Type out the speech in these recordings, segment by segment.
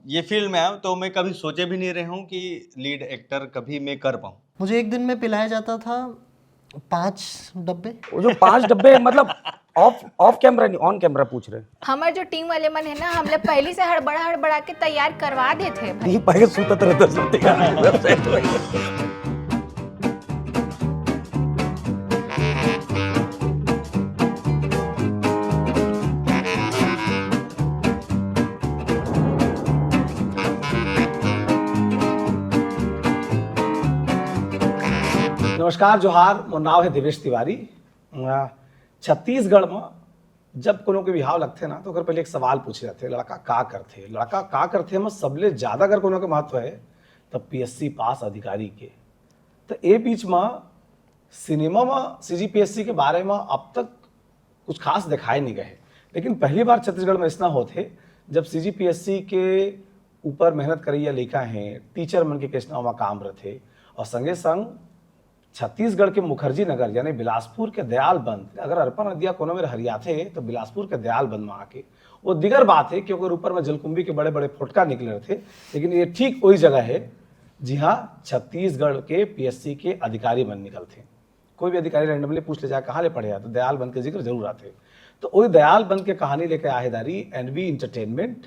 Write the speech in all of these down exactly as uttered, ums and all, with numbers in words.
ये फील्ड में आया हूँ तो मैं कभी सोचे भी नहीं रहा हूँ कि लीड एक्टर कभी मैं कर पाऊँ। मुझे एक दिन में पिलाया जाता था पाँच डब्बे। वो जो पांच डब्बे, मतलब, ऑफ ऑफ कैमरा नहीं, ऑन कैमरा पूछ रहे हैं। हमर जो टीम वाले मन है ना, हमला पहली से हड़बड़ा हड़बड़ा के तैयार करवा देथे भाई। नहीं पाएगा, सुतत रहता, सुतत रहता। नमस्कार, जोहार, मोर नाव है देवेश तिवारी। अ, छत्तीसगढ़ म जब कोनो के बिहाव लगथे ना, तो ओकर पहले एक सवाल पूछे जाथे, "लड़का का करथे?" लड़का का करथे म सबले ज्यादा अगर कोनो के महत्व है, तब पीएससी पास अधिकारी के। तो ए बीच म सिनेमा म सीजीपीएससी के बारे म अब तक कुछ खास दिखाए नहीं गए, लेकिन पहली बार छत्तीसगढ़ में ऐसा होथे, जब सीजीपीएससी के ऊपर मेहनत करैया लइका हैं, टीचर मन के कैसना वहाँ काम रथे, और संगे संग छत्तीसगढ़ के मुखर्जी नगर यानी बिलासपुर के दयालबंद, अगर अरपा नदिया कोनो मेर हरियाथे तो बिलासपुर के दयालबंद में आके, वो दिगर बात है कि ओकर ऊपर में जलकुंभी के बड़े बड़े फोटका निकले रहथे, लेकिन ये ठीक वही जगह है जिहाँ छत्तीसगढ़ के पीएससी के अधिकारी मन निकलथे। कोई भी अधिकारी रैंडमली पूछ ले जाए कहाँ ले पढ़े आ, तो दयालबंद के जिक्र जरूर आथे। तो वही दयालबंद के कहानी लेके आहे दारी एनवी एंटरटेनमेंट,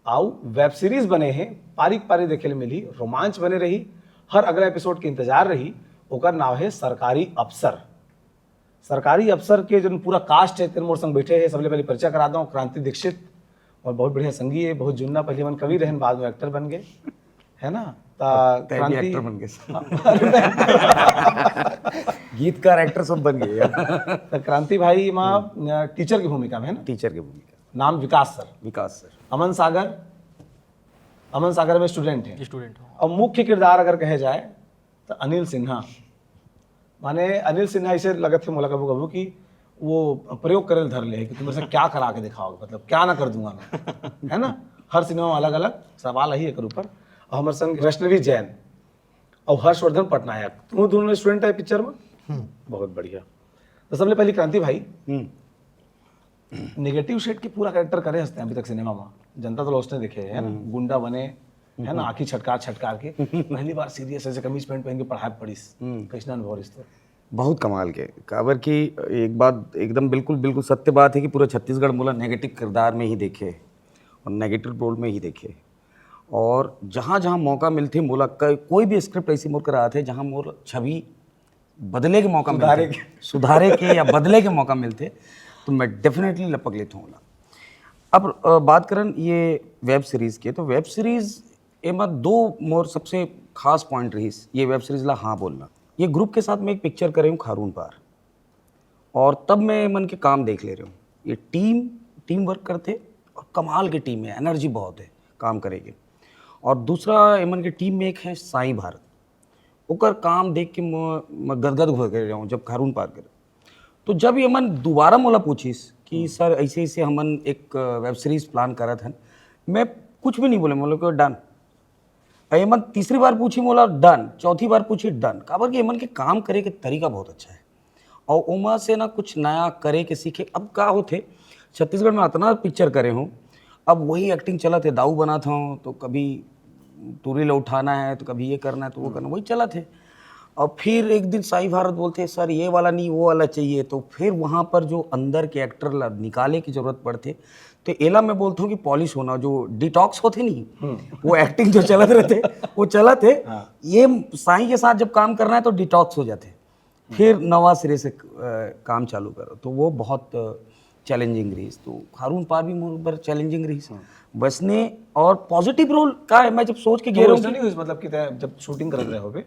अउ वेब सीरीज बने हे, पारी के पारी देखे ले मिलही, रोमांच बने रही, हर अगला एपिसोड के इंतजार रही। ओकर नाव है सरकारी अफसर। सरकारी अफसर के जो पूरा कास्ट है, तेन मोर संग बैठे हैं, सबले पहले परिचय करा दो, क्रांति दीक्षित, और बहुत बढ़िया संगी है, बहुत जुन्ना, पहले मन कवि रहन, बाद में एक्टर बन गए, है ना? ता तै भी क्रांति एक्टर बन गए। गीतकार, एक्टर सब बन गए यार। तो क्रांति भाई माँ टीचर की भूमिका में है ना? टीचर की भूमिका। नाम विकास सर। विकास सर। अमन सागर, अमन सागर में स्टूडेंट है। स्टूडेंट हूँ। और मुख्य किरदार अगर कहे जाए तो अनिल सिन्हा, माने अनिल सिन्हा ऐसे लगत है मोला कभू कभू कि वो प्रयोग करे धर ले है कि तुम ऐसा क्या करा के दिखाओगे, मतलब क्या ना कर दूंगा मैं, है ना? हर सिनेमा में अलग अलग सवाल ही एकर ऊपर। और हमारे संग वैष्णवी जैन और हर्षवर्धन पटनायक, तुम दोनों स्टूडेंट है पिक्चर में। बहुत बढ़िया। तो सबले पहले क्रांति भाई, नेगेटिव शेड के पूरा कैरेक्टर करे हंसते हैं अभी तक सिनेमा में, जनता तो लॉस्ट ने देखे है ना, गुंडा बने है ना, आँखी छटकार छटकार के। पहली बार सीरियस ऐसे कमीज पैंट पहन के पढ़ाई पढ़िस, कैसना अनुभव रिस तो? बहुत कमाल के, काबर कि एक बात एकदम बिल्कुल, बिल्कुल सत्य बात है कि पूरा छत्तीसगढ़ मोला नेगेटिव किरदार में ही देखे और नेगेटिव रोल में ही देखे। और जहाँ जहाँ मौका मिलथे मोला, क-, कोई भी स्क्रिप्ट ऐसी मोर करा आथे जहाँ मोर छवि बदले के मौका सुधारे मिलथे, सुधारे के या बदले के मौका मिलथे, तो मैं डेफिनेटली लपक लेता हूँ ओला। अब अ, बात करन ये वेब सीरीज के, तो वेब सीरीज एमा दो मोर सबसे खास पॉइंट रहिस ये वेब सीरीज ला हाँ बोलना। ये ग्रुप के साथ मैं एक पिक्चर करे हूँ खारून पार, और तब मैं मन के काम देख ले रहे हूँ। ये टीम, टीम वर्क करथे और कमाल के टीम है, एनर्जी बहुत है काम करे के। और दूसरा एमन के टीम में एक है साईं भारत, ओकर काम देख के म-, मैं गदगद हो गए रहूँ जब खारून पार करे। तो जब ये मन दोबारा मोला पूछिस कि सर ऐसे ऐसे हमन एक वेब सीरीज प्लान करत हन, मैं कुछ भी नहीं बोले, मतलब कि डन। ये मन तीसरी बार पूछी मोला, डन। चौथी बार पूछी, डन। काबर कि ये मन के काम करे के तरीका बहुत अच्छा है और ओमा से ना कुछ नया करे के सीखे। अब का होथे, छत्तीसगढ़ में अतना पिक्चर करे हूँ, अब वही एक्टिंग चलत है, दाऊ बनात हूँ तो कभी टूरी ला उठाना है तो कभी ये करना है तो वो करना, वही चलत है। और फिर एक दिन साईं भारत बोलते हैं, सर ये वाला नहीं, वो वाला चाहिए, तो फिर वहाँ पर जो अंदर के एक्टर ला निकाले की जरूरत पड़थे। तो एला मैं बोलता हूँ कि पॉलिश होना, जो डिटॉक्स होते नहीं, वो एक्टिंग जो चलत रहते, वो चलत है। ये साईं के साथ जब काम करना है तो डिटॉक्स हो जाते, फिर नवा सिरे से अ, काम चालू करो, तो वो बहुत चैलेंजिंग रही। तो खारून पार भी मोर ऊपर चैलेंजिंग रही। वैसने और पॉजिटिव रोल का है, मैं जब सोच के गे तो रहा हूँ वैसा कि नहीं हुई, मतलब कि तै जब शूटिंग करत रहे होबे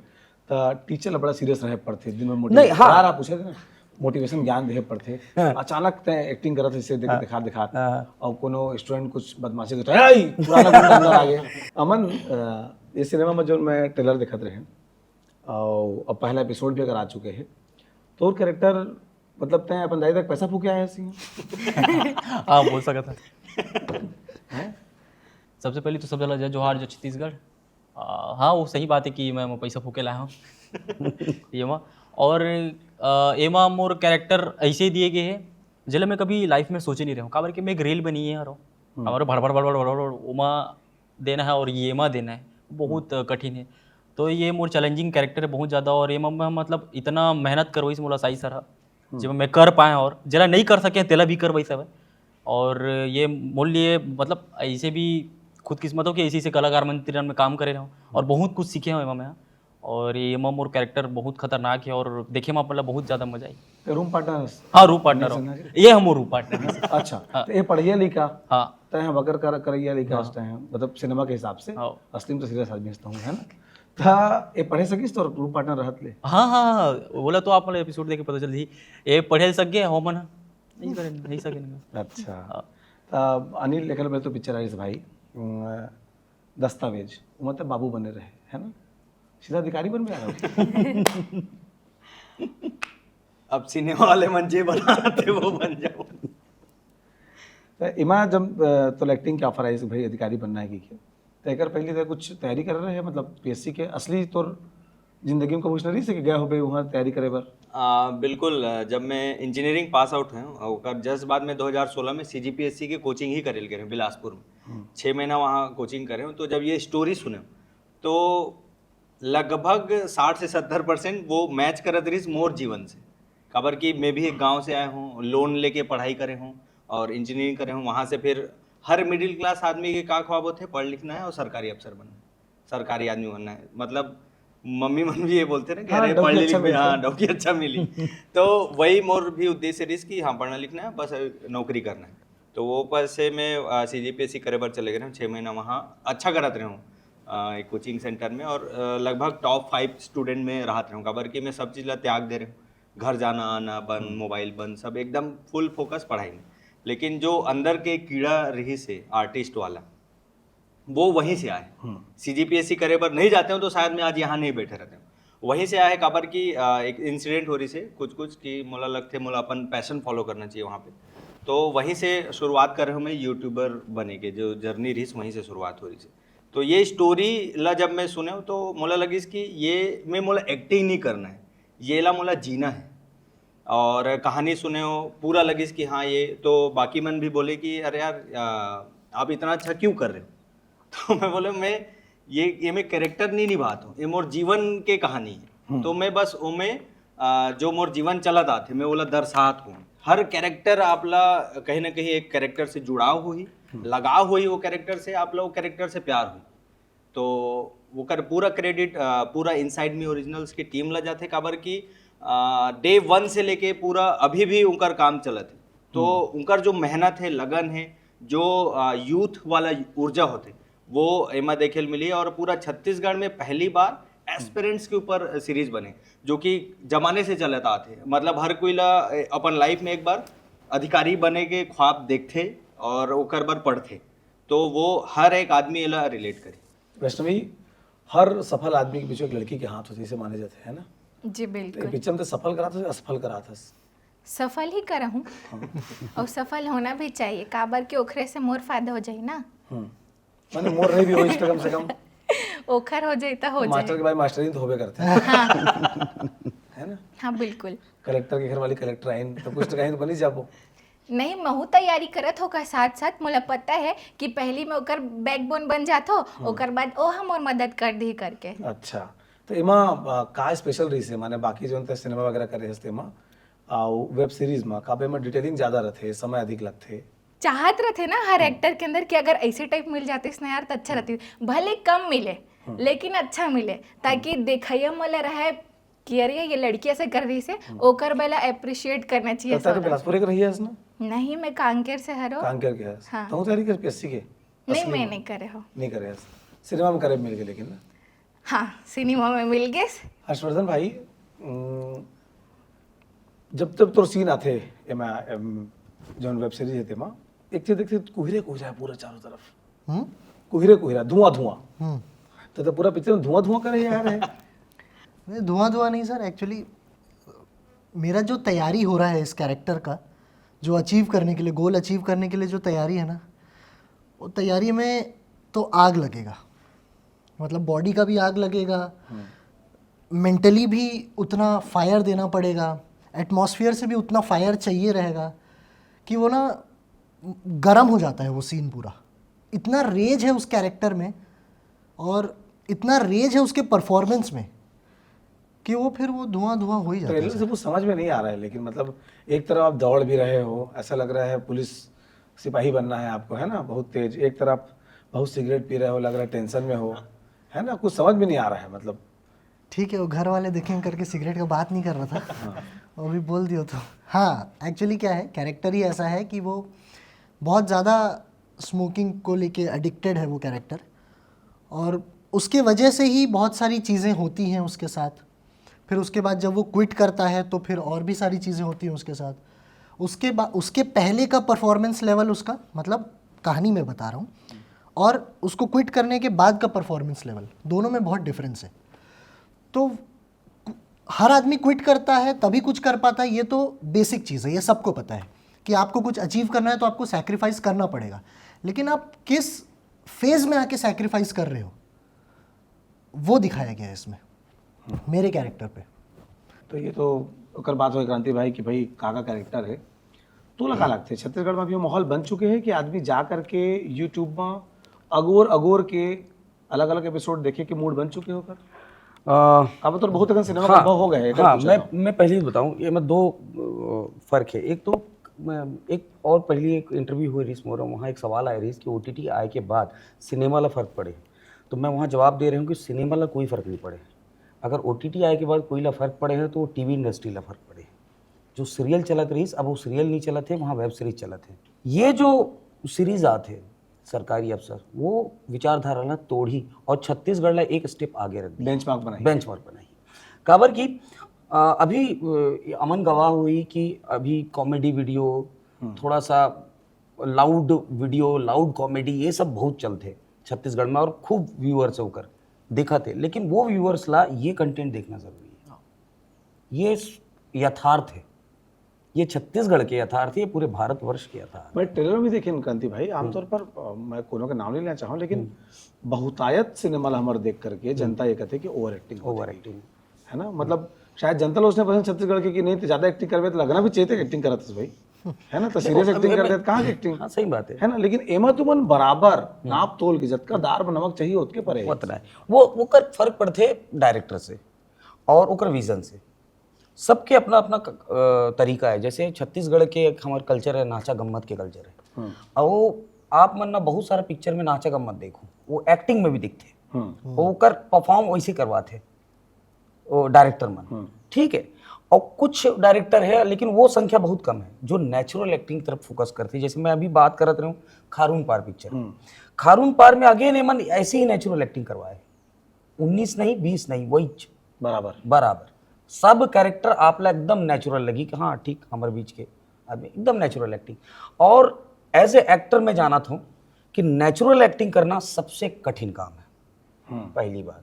तो टीचर ला बड़ा सीरियस रहे पड़थे, दिन में मोटिवेशन नहीं, हाँ। यार आप पूछे थे ना, मोटिवेशन ज्ञान देहे पड़थे। अचानक तै एक्टिंग करत इसे देख दिखा दिखा हाँ। और कोनो स्टूडेंट कुछ बदमाशी करता है, "आई, पुराना गुंडा अंदर आ गया।" अमन, अ, ये सिनेमा में जो मैं ट्रेलर देखत रहे और अब पहला एपिसोड भी अगर आ चुके हैं, तो कैरेक्टर, मतलब तै अपन दाई तक पैसा फूके आया सिंह? हाँ, बोल सकत है। सबसे पहले तो सब ला जय जोहार, जय छत्तीसगढ़। आ, हाँ, वो सही बात है कि मैं, मैं पैसा फूके लाया हूँ। ये मा और आ, एमा मोर कैरेक्टर ऐसे ही दिए गए है, जेला मैं कभी लाइफ में सोचे नहीं रहे हूँ, काबर कि मैं एक रील बनी है हरो, हमारे भड़ भड़ भड़ भड़ भड़ भड़, ओमा देना है और ये मा देना है, बहुत कठिन है। तो ये मोर चैलेंजिंग कैरेक्टर है बहुत ज़्यादा, और ये मा मैं मतलब इतना मेहनत करवाइस मोला साई सर ह, जब मैं कर पाए और जेला नहीं कर सके तेला भी करवाइस हवे। और ये मोर लिए मतलब ऐसे भी खुद किस्मत हो कि ऐसे ऐसे कलाकार मन तीर में काम करे रहूँ और बहुत कुछ सीखे हूँ एमा मैं। और ये एमा मोर कैरेक्टर बहुत खतरनाक है और देखे में मतलब बहुत ज़्यादा मजा आई। ते रूम पार्टनर हस? हाँ, रूम पार्टनर हो। ये हम रूम पार्टनर। अच्छा, तो ये पढ़िया लइका, हाँ। तैं वकर कर, करैया लइका हस, तैं मतलब सिनेमा के हिसाब से हाँ। असली में तो सीरियस आदमी हस तहूँ, है ना? त ये पढ़े सकिस तो रूम पार्टनर रहत ले? हाँ हाँ हाँ, बोला तो आप मतलब एपिसोड देख के पता चल जी, ये पढ़े सक गए हो मन, नहीं करे, नहीं सके नहीं। अच्छा। त अनिल, एकर में तो पिक्चर आइस भाई, अम, दस्तावेज, वो मतलब बाबू बने रहे, है ना? सीधा अधिकारी बन में आ रहा। अब सिनेमा वाले मन जे बनाते वो बन जाओ। त इमा जब अ, तो एक्टिंग के ऑफर आइस भाई अधिकारी बनना है कि क्या, तो एकर पहले तो कुछ तैयारी कर रहे हैं, मतलब पीएससी के असली तोर जिंदगी में कभी नहीं से कि गए हो बे वहाँ तैयारी करे बर? आ, बिल्कुल। आ, जब मैं इंजीनियरिंग पास आउट हुए हूँ, ओकर जस्ट बाद में दो हज़ार सोलह में सीजीपीएससी के कोचिंग ही करे गए रहे बिलासपुर में। छः महीना वहाँ कोचिंग करे हूँ। तो जब ये स्टोरी सुने तो लगभग साठ से सत्तर परसेंट वो मैच करत रहिस मोर जीवन से। काबर कि मैं भी एक गांव से आया हूँ, लोन लेके पढ़ाई करे हूँ और इंजीनियरिंग करे हूँ। वहाँ से फिर हर मिडिल क्लास आदमी के का ख्वाब होते, पढ़ लिखना है और सरकारी अफसर बनना है, सरकारी आदमी बनना है। मतलब मम्मी मन भी ये बोलते ना कि हाँ, अरे डौकी पढ़ लिख अच्छा में, मिलता हाँ है। डौकी अच्छा मिली। तो वही मोर भी उद्देश्य रहिस कि हाँ पढ़ना लिखना है, बस नौकरी करना है। तो वो पर से मैं सीजीपीएससी करे बर चले गए हूँ, छः महीना वहाँ अच्छा करत रहे हूँ अ, एक कोचिंग सेंटर में, और अ, लगभग टॉप फाइव स्टूडेंट में रहत रहे हूँ। काबर कि मैं सब चीज़ ला त्याग दे रहे हूँ, घर जाना आना बंद, मोबाइल बंद, सब एकदम फुल फोकस पढ़ाई में। लेकिन जो अंदर के कीड़ा रहिस हे आर्टिस्ट वाला, वो वहीं से आए। सीजीपीएससी करे बर नहीं जाते हो तो शायद मैं आज यहाँ नहीं बैठे रहते हूँ। वहीं से आए, काबर कि अ, एक इंसिडेंट हो रहिस हे कुछ कुछ कि मोला लगथे मोला अपन पैशन फॉलो करना चाहिए वहाँ पे। तो वहीं से शुरुआत कर रहे हूँ मैं यूट्यूबर बने के, जो जर्नी रहिस वहीं से शुरुआत हो रहिस हे। तो ये स्टोरी ला जब मैं सुने तो मोला लगिस कि ये में मोला एक्टिंग नहीं करना है, ये ला मोला जीना है। और कहानी सुने हो पूरा लगिस कि हाँ ये तो, बाकी मन भी बोले कि अरे यार आ, आप इतना अच्छा क्यों कर रहे हो? तो मैं बोले मैं ये ये मैं कैरेक्टर नहीं निभात हूँ, ये मोर जीवन के कहानी है। तो मैं बस ओमे आ, जो मोर जीवन चलत आथे मैं ओला दर्शात हूँ। हर कैरेक्टर आप ला कहीं ना कहीं एक कैरेक्टर से जुड़ाव होही, लगाव होही वो कैरेक्टर से, आप ला वो कैरेक्टर से प्यार होही। तो ओकर पूरा क्रेडिट पूरा इनसाइड मी ओरिजिनल्स की टीम ला जाथे, काबर कि डे वन से लेके पूरा अभी भी उनकर काम चलत है। तो उनकर जो मेहनत है, लगन है, जो यूथ वाला ऊर्जा होथे, वो एमा देखे ल मिली। और पूरा छत्तीसगढ़ में पहली बार एस्पिरेंट्स के ऊपर सीरीज बने, जो कि जमाने से चलत आत हे। मतलब हर कोई ला ए, अपन लाइफ में एक बार अधिकारी बने के ख्वाब देखथे और ओकर बर पढ़थे, तो वो हर एक आदमी एला रिलेट करी। वैष्णवी, हर सफल आदमी के पीछे एक लड़की के हाथ होथे, इसे माने जाथे, है ना? जी तो बिल्कुल। पिक्चर में तो सफल करात हस, असफल करात हस? सफल ही करा हूँ। और सफल होना भी चाहिए, काबर के ओखरे से मोर फायदा हो जाए ना। हम्म। माने मोर नहीं भी होइस तो कम से कम ओखर हो जाए तो हो मास्टर जाए। के भाई मास्टरिन तो होबे करथे। है ना? हाँ बिल्कुल। कलेक्टर के घर वाली कलेक्टर आइन तो कुछ तो कहीं तो बनी जाबो। नहीं, महू तैयारी करत हो का साथ साथ मोला पता है कि पहली मैं ओकर बैकबोन बन जात हो, ओकर बाद ओ हमर मदद कर दी करके। अच्छा, तो एमा अ, का स्पेशल रहिस हे, माने बाकी जोन ते सिनेमा वगैरह करे हस तेमा, अउ वेब सीरीज मा का एमा डिटेलिंग ज्यादा रथे, समय अधिक लगथे? चाहत रथे ना हर एक्टर के अंदर कि अगर ऐसे टाइप मिल जाते ना यार तो अच्छा रहती, भले कम मिले लेकिन अच्छा मिले, ताकि देखैया मोला रहे कि अरे ये लड़की ऐसे कर रही से, ओकर बेला अप्रिशिएट करना चाहिए तो तैं तो सोना। बिलासपुर के रही हस ना? नहीं, मैं कांकेर से हरो। कांकेर के हस? हाँ। तो तैयारी कर पीएससी के? नहीं, मैं नहीं करे हो। नहीं करे हस। सिनेमा में करे मिल के लेकिन ना। हाँ, सिनेमा में मिल गए। हर्षवर्धन भाई, उम, जब जब तोर सीन आथे एमा, एम, जौन वेब सीरीज है तेमा, एक चीज देखते कुहरे कुहरा है पूरा चारों तरफ। हम्म? कुहरे कुहरा, धुआं धुआं। हम्म। तो, तो पूरा पिक्चर में धुआं धुआं करे यार है। नहीं, धुआं धुआं नहीं सर, एक्चुअली मेरा जो तैयारी हो रहा है इस कैरेक्टर का, जो अचीव करने के लिए, गोल अचीव करने के लिए जो तैयारी है ना, वो तैयारी में तो आग लगेगा, मतलब बॉडी का भी आग लगेगा, मेंटली भी उतना फायर देना पड़ेगा, एटमॉस्फेयर से भी उतना फायर चाहिए रहेगा कि वो ना गर्म हो जाता है वो सीन पूरा। इतना रेज है उस कैरेक्टर में और इतना रेज है उसके परफॉर्मेंस में कि वो फिर वो धुआं धुआं हो ही जाता ट्रेलर है। से कुछ समझ में नहीं आ रहा है, लेकिन मतलब एक तरफ आप दौड़ भी रहे हो, ऐसा लग रहा है पुलिस सिपाही बनना है आपको, है ना, बहुत तेज। एक तरफ बहुत सिगरेट पी रहे हो, लग रहा है टेंशन में हो, है ना, कुछ समझ में नहीं आ रहा है मतलब। ठीक है, वो घर वाले देखेंगे करके सिगरेट का बात नहीं कर रहा था, वो भी बोल दियो तो। हाँ, एक्चुअली क्या है, कैरेक्टर ही ऐसा है कि वो बहुत ज़्यादा स्मोकिंग को लेके एडिक्टेड है वो कैरेक्टर, और उसके वजह से ही बहुत सारी चीज़ें होती हैं उसके साथ। फिर उसके बाद जब वो क्विट करता है तो फिर और भी सारी चीज़ें होती हैं उसके साथ। उसके बाद, उसके पहले का परफॉर्मेंस लेवल उसका, मतलब कहानी में बता रहा हूँ, और उसको क्विट करने के बाद का परफॉर्मेंस लेवल, दोनों में बहुत डिफरेंस है। तो हर आदमी क्विट करता है तभी कुछ कर पाता है, ये तो बेसिक चीज़ है, ये सबको पता है कि आपको कुछ अचीव करना है तो आपको सैक्रिफाइस करना पड़ेगा। लेकिन आप किस फेज में आके सैक्रिफाइस कर रहे हो, वो दिखाया गया है इसमें मेरे कैरेक्टर पे। तो ये तो ओकर बात होय क्रांति भाई कि भाई का का कैरेक्टर है। तोला का लगथे, छत्तीसगढ़ में अभी वो माहौल बन चुके हैं कि आदमी जा करके यूट्यूब में अगोर अगोर के अलग अलग एपिसोड देखे के मूड बन चुके हो कर? आ, अब तो बहुत अकन सिनेमा का हाँ, अनुभव हो गया है, हाँ, पूछा मैं था। मैं पहले ही बताऊँ, ये मैं दो अ, फर्क है। एक तो मैं एक और पहली एक इंटरव्यू हुई रही मोरो, वहाँ एक सवाल आया रही कि ओटीटी आए के बाद सिनेमा ला फर्क पड़े, तो मैं वहाँ जवाब दे रही हूँ कि सिनेमा ला कोई फर्क नहीं पड़े। अगर ओटीटी आए के बाद कोई ला फर्क पड़े है तो वो टीवी इंडस्ट्री ला फर्क पड़े। जो सीरियल चलत रही, अब वो सीरियल नहीं चलत है, वहाँ वेब सीरीज चलत है। ये जो सीरीज आत है सरकारी अफसर, वो विचारधारा ला तोड़ही और छत्तीसगढ़ ला एक स्टेप आगे रख दी, बेंचमार्क बनाई। बेंचमार्क बनाई। काबर कि अ, अभी अ, अमन गवाह हुई कि अभी कॉमेडी वीडियो, थोड़ा सा लाउड वीडियो, लाउड कॉमेडी, ये सब बहुत चलते छत्तीसगढ़ में और खूब व्यूअर्स है ओकर देखा थे, लेकिन वो व्यूअर्स ला ये कंटेंट देखना जरूरी है। ये स- यथार्थ है, ये छत्तीसगढ़ के यथार्थ है, ये पूरे भारतवर्ष के यथार्थ। मैं ट्रेलर में देखे क्रांति भाई, आमतौर पर अ, मैं कोनो के नाम नहीं लेना चाहूँ, लेकिन बहुतायत सिनेमा ला हमर देख करके जनता ये कहते कि ओवर एक्टिंग, ओवर एक्टिंग। है ना, मतलब शायद जनता लोग उसने पसंद छत्तीसगढ़ के कि नहीं तो ज्यादा एक्टिंग करवे तो लगना भी चाहिए कि एक्टिंग करत है भाई, है ना, तो सीरियस एक्टिंग करते हैं, कहाँ की एक्टिंग? हाँ, सही बात है। है ना, लेकिन एमा तुमन बराबर नाप तोल के जतका दार में नमक चाहिए ओतके परे। उतना है। वो ओकर फर्क पड़थे डायरेक्टर से और ओकर विजन से। सबके अपना अपना क- अ, तरीका है। जैसे छत्तीसगढ़ के एक हमारे कल्चर है, नाचा गम्मत के कल्चर है, और वो आप मन ना बहुत सारा पिक्चर में नाचा गम्मत देखो, वो एक्टिंग में भी दिखते, हम्म। वो ओकर परफॉर्म वैसे करवाते वो डायरेक्टर मन, ठीक है। और कुछ डायरेक्टर है, लेकिन वो संख्या बहुत कम है जो नेचुरल एक्टिंग की तरफ फोकस करते। जैसे मैं अभी बात करत रहा हूँ खारून पार पिक्चर, खारून पार में अगेन एमन ऐसे ही नेचुरल एक्टिंग करवाए, उन्नीस नहीं, बीस नहीं, वही बराबर। बराबर। सब कैरेक्टर आप ला एकदम नेचुरल लगी कि हाँ ठीक हमारे बीच के आदमी, एकदम नेचुरल एक्टिंग। और एज ए एक्टर मैं जानत हूँ कि नेचुरल एक्टिंग करना सबसे कठिन काम है, पहली बात।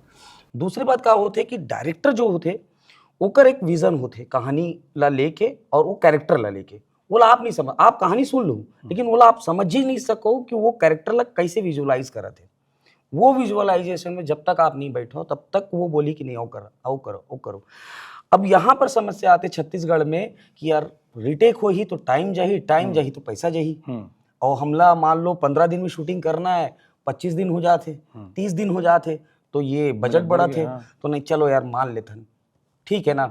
दूसरी बात का होथे कि डायरेक्टर जो होथे ओकर एक विजन होथे कहानी ला लेके और वो कैरेक्टर ला लेके। वो ला आप नहीं समझ, आप कहानी सुन लो लेकिन वो ला आप समझ ही नहीं सको कि वो कैरेक्टर ला कैसे विजुअलाइज करत है। वो विजुअलाइजेशन में जब तक आप नहीं बैठो तब तक वो बोली कि नहीं, आओ करो, आओ करो, आओ करो। अब यहाँ पर समस्या आते छत्तीसगढ़ में कि यार रीटेक होही तो टाइम जाही, टाइम जाही तो पैसा जाही। और हमला मान लो पंद्रह दिन में शूटिंग करना है, पच्चीस दिन हो जाते, तीस दिन हो जाते, तो ये बजट बढ़ाते, तो नहीं, चलो यार मान लेथन, ठीक है ना,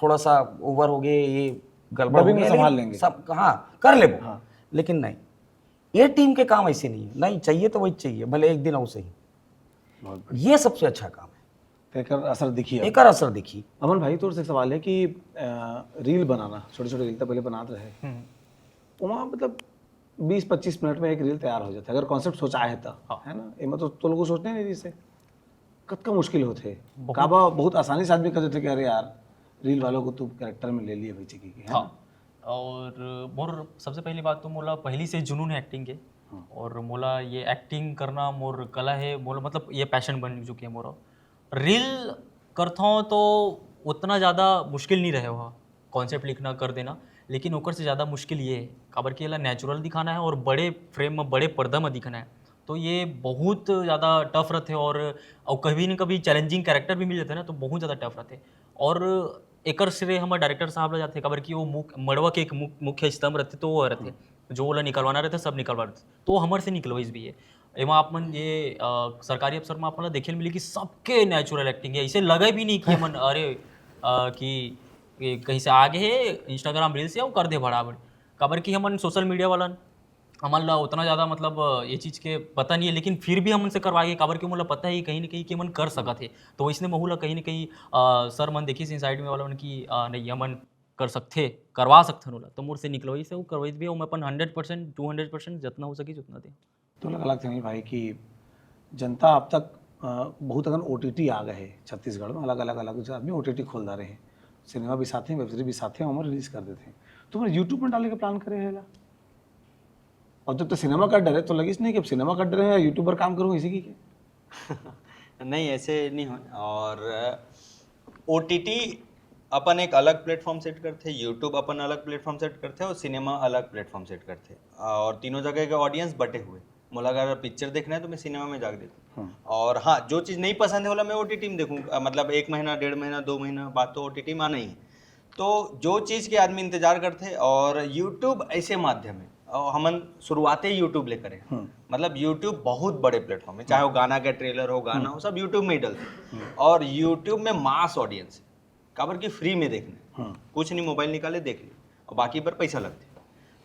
थोड़ा सा ओवर हो गए, ये गड़बड़ हो डबिंग में गया, संभाल लेकिन लेंगे। सब हाँ कर लेबो। लेकिन नहीं, ये टीम के काम ऐसे नहीं है, नहीं चाहिए तो वही चाहिए, भले एक दिन और सही। ये सबसे अच्छा काम है, तो एकर असर दिखी अब। एकर असर दिखी। अमन भाई, तोर से एक सवाल है कि अ, रील बनाना, छोटे छोटे रील तो पहले बनात रहे, वहाँ मतलब बीस पच्चीस मिनट में एक रील तैयार हो जाता है अगर कॉन्सेप्ट सोचा है तो, है ना? एमा तो तो लोगों सोचने नहीं जैसे कतका मुश्किल होथे। काबा बहुत आसानी से आदमी कह देथे कि अरे यार, रील वालों को तू कैरेक्टर में ले लिए भाई, चिकी के, है ना? हाँ। और मोर सबसे पहली बात तो मोला पहली से जुनून है एक्टिंग के, और मोला ये एक्टिंग करना मोर कला है, मोला मतलब ये पैशन बन चुके है मोर। रील करथों तो उतना ज़्यादा मुश्किल नहीं रहे वहाँ, कॉन्सेप्ट लिखना कर देना, लेकिन ओकर से ज़्यादा मुश्किल ये है, काबर कि एला नेचुरल दिखाना है और बड़े फ्रेम में, बड़े पर्दा में दिखाना है, तो ये बहुत ज़्यादा टफ रहते। और, और कभी ना कभी चैलेंजिंग कैरेक्टर भी मिल जाते ना, तो बहुत ज़्यादा टफ रहते। और एकर श्रेय हमर डायरेक्टर साहब ला जाथे, काबर कि वो मुख-, मड़वा के एक मुख-, मुख्य स्तंभ रहते, तो वो रहते, जो ओला निकलवाना रहते, सब निकलवा देते, तो वो हमर से निकलवाइस भी है। एमा आप मन ये अ, सरकारी अफसर में आप मन ला देखे ल मिली कि सबके नेचुरल एक्टिंग है, इसे लगे भी नहीं कि हमन अरे अ, कि ये कहीं से आगे है इंस्टाग्राम रील्स या वो कर दे बड़ा बड़। काबर कि हमन सोशल मीडिया वालन, हमन ला उतना ज़्यादा मतलब अ, ये चीज़ के पता नहीं है, लेकिन फिर भी हमन से करवाए, काबर कि हमन ला पता है कहीं ना कहीं कि हमन कर सकत है। तो इसने महू ला कहीं ना कहीं अ, सर मन देखिस साइड में वाला मन कि अ, नहीं, हमन कर सकथे, करवा सकथन ओला, तो मोर से निकलवाइस, वो करवाइस भी, मैं अपन hundred percent, two hundred percent जितना हो सकी उतना दे। तो लगा लगता नहीं भाई कि जनता अब तक अ, बहुत अगर ओटीटी आ गए हैं छत्तीसगढ़ में, अलग अलग अलग आदमी ओटीटी खोल डाले हैं, सिनेमा भी साथ ही, वेब सीरीज भी साथ ही, हम रिलीज कर देते हैं। तो फिर यूट्यूब में डाले का प्लान करे है ला? और जब तो सिनेमा कर डरे तो लगिस नहीं कि अब सिनेमा कर डरे हैं या यूट्यूब पर काम करूँ, इसी की क्या? नहीं, ऐसे नहीं हो। और ओ टी टी अपन एक अलग प्लेटफॉर्म सेट करथे, यूट्यूब अपन अलग प्लेटफॉर्म सेट करथे और सिनेमा अलग प्लेटफॉर्म सेट करथे, और तीनों जगह के ऑडियंस बटे हुए। मोला अगर पिक्चर देखना है तो मैं सिनेमा में जाके देखूँ, और हाँ, जो चीज़ नहीं पसंद है बोला मैं ओ टी टी में देखूँ। अ, मतलब एक महीना, डेढ़ महीना, दो महीना बाद तो ओ टी टी में आना ही है। तो जो चीज़ के आदमी इंतजार करथे, और यूट्यूब ऐसे माध्यम है, और हमन शुरुआते यूट्यूब ले करे। मतलब यूट्यूब बहुत बड़े प्लेटफॉर्म है, चाहे वो गाना का ट्रेलर हो, गाना हो, सब यूट्यूब में ही डलथे। और यूट्यूब में मास ऑडियंस है, काबर कि फ्री में देखना है, कुछ नहीं, मोबाइल निकाले देख ले, और बाकी पर पैसा लगथे।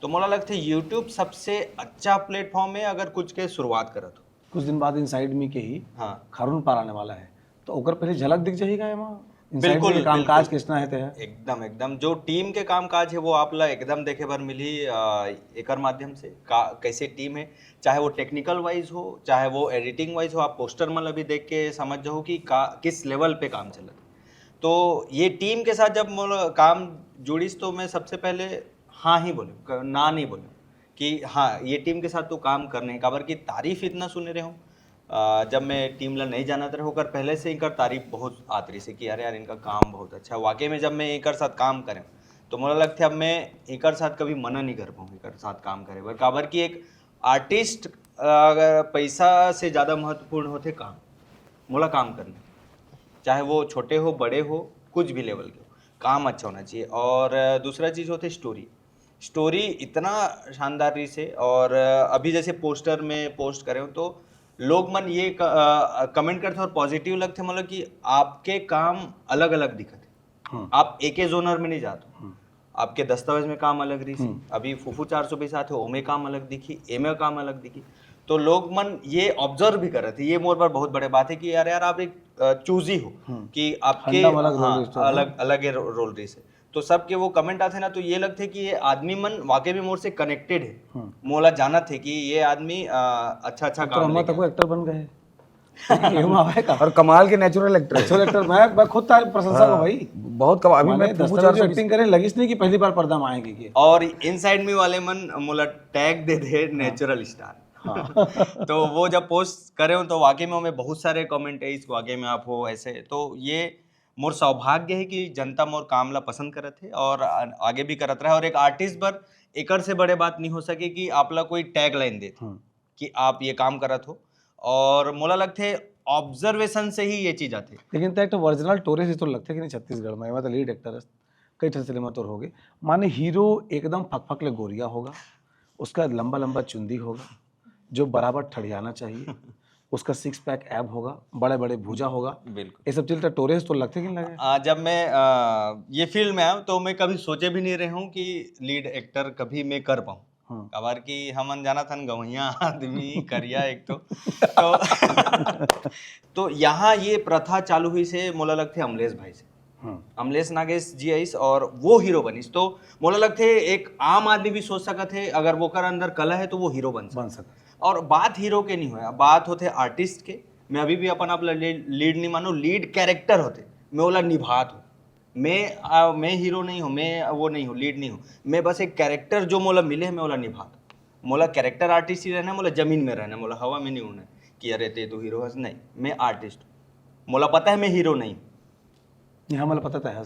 तो मोला लगथे यूट्यूब सबसे अच्छा प्लेटफॉर्म है अगर कुछ के शुरुआत करत हो। कुछ दिन बाद इनसाइड मी के ही हाँ। खारून पार आने वाला है, तो ओकर पहले झलक दिख जाएगा एमा इनसाइड बिल्कुल, मी के कामकाज बिल्कुल। किसना है ते है। एकदम, एकदम। जो टीम के कामकाज है वो आप ला एकदम देखे बर मिली अ, एकर माध्यम से का, कैसे टीम है, चाहे वो टेक्निकल वाइज हो, चाहे वो एडिटिंग वाइज हो। आप पोस्टर मन ला भी देख के समझ जाओ कि का, किस लेवल पे काम चलत है। तो ये टीम के साथ जब मोर काम जुड़िस तो मैं सबसे पहले हाँ ही बोले, क- ना नहीं बोले कि हाँ, ये टीम के साथ तो काम करने है, काबर कि तारीफ इतना सुने रहे हूँ। अ, जब मैं टीम ला नहीं जानत रहे, ओकर पहले से इनकर तारीफ बहुत आत रही से कि अरे यार, इनका काम बहुत अच्छा है। वाकई में जब मैं एकर साथ काम करें तो मोला लगथे अब मैं एकर साथ कभी मना नहीं कर पाऊँ एकर साथ काम करे बर, काबर कि एक आर्टिस्ट अगर पैसा से ज़्यादा महत्वपूर्ण होथे काम, मोला काम करना, चाहे वो छोटे हो, बड़े हो, कुछ भी लेवल के हो, काम अच्छा होना चाहिए। और अ, दूसरा चीज़ होथे स्टोरी। स्टोरी इतना शानदार रही से, और अ, अभी जैसे पोस्टर में पोस्ट करे हो तो लोग मन ये कमेंट करथे और पॉजिटिव लगथे, मतलब कि आपके काम अलग अलग दिखत है। आप एके जोनर में नहीं जात हो, आपके दस्तावेज में काम अलग रही से, अभी फूफू चार सौ बीस आते हो, ओमे काम अलग दिखी, एमे काम अलग दिखी। तो लोग मन ये ऑब्जर्व भी करत है, ये मोर पर बहुत बड़े बात है कि यार, यार, आप एक चूजी हो कि आपके हंडा में अलग रोल हाँ, रही से, अलग अलग ये रो, रोल रही से। तो सबके वो कमेंट आथे ना, तो ये लगथे कि ये आदमी मन वाकई में मोर से कनेक्टेड है, मोला जानत है कि ये आदमी अ, अच्छा अच्छा तो काम अम्मा लेके तको एक्टर बन गए। ये हुआ है का? और कमाल के नेचुरल एक्टर। नेचुरल एक्टर, मैं मैं खुद तारीफ प्रशंसा हूँ भाई। बहुत कमाल। अभी माने मैं फूफू दस्तावेज चार सौ एक्टिंग करे, लगिस नहीं कि पहली बार पर्दा में आएंगे कि और इनसाइड मी वाले मन मोला टैग दे दे नेचुरल स्टार। तो वो जब पोस्ट करे हो तो वाकई में हमें बहुत सारे कमेंट है, इस वाकई में आप हो ऐसे। तो ये मोर सौभाग्य है कि जनता मोर काम ला पसंद करत है और आ- आगे भी करत रहे। और एक आर्टिस्ट बर एकर से बड़े बात नहीं हो सके कि आप ला कोई टैग लाइन देत कि आप ये काम करत हो, और मोला लगथे ऑब्जर्वेशन से ही ये चीज आथे। लेकिन तय तो ओरिजिनल टोरेस ही तो लगथे कि नहीं छत्तीसगढ़ में, मैं तो लीड एक्टर है, कई ठन सिनेमा तोर हो गए। माने हीरो एकदम फकफक ले गोरिया होगा, उसका लंबा लंबा चुंदी होगा जो बराबर ठड़ियाना चाहिए, उसका सिक्स पैक एब होगा, बड़े बड़े भुजा होगा, बिल्कुल। ये सब चीज तो टोरेस तो लगथे कि नहीं लगे? आ, जब मैं आ, ये फील्ड में आया तो मैं कभी सोचे भी नहीं रहे हूँ कि लीड एक्टर कभी मैं कर पाऊँ। हाँ। काबर कि हमन जानत हन गवैया आदमी करिया एक तो, तो तो यहाँ ये प्रथा चालू हुई से मोला लगथे अमलेश भाई से। हम्म। अमलेश नागेश जी आइस और वो हीरो बनिस, तो मोला लगथे एक आम आदमी भी सोच सकत है, अगर वो कर अंदर कला है तो वो हीरो बन सकत बन सकत। और बात हीरो के नहीं होय, बात होथे आर्टिस्ट के। मैं अभी भी अपन आप ला लीड, लीड नहीं मानू, लीड कैरेक्टर होथे, मैं ओला निभात हूँ। मैं आ, मैं हीरो नहीं हूँ, मैं वो नहीं हूँ, लीड नहीं हूँ, मैं बस एक कैरेक्टर जो मोला मिले है मैं ओला निभात हूँ। मोला कैरेक्टर आर्टिस्ट ही रहना है, मोला जमीन में रहना है, मोला हवा में नहीं उड़ना है कि अरे ते तो हीरो हस, नहीं, मैं आर्टिस्ट हूँ। मोला पता है मैं हीरो नहीं हूँ। ये हमारा पता था है।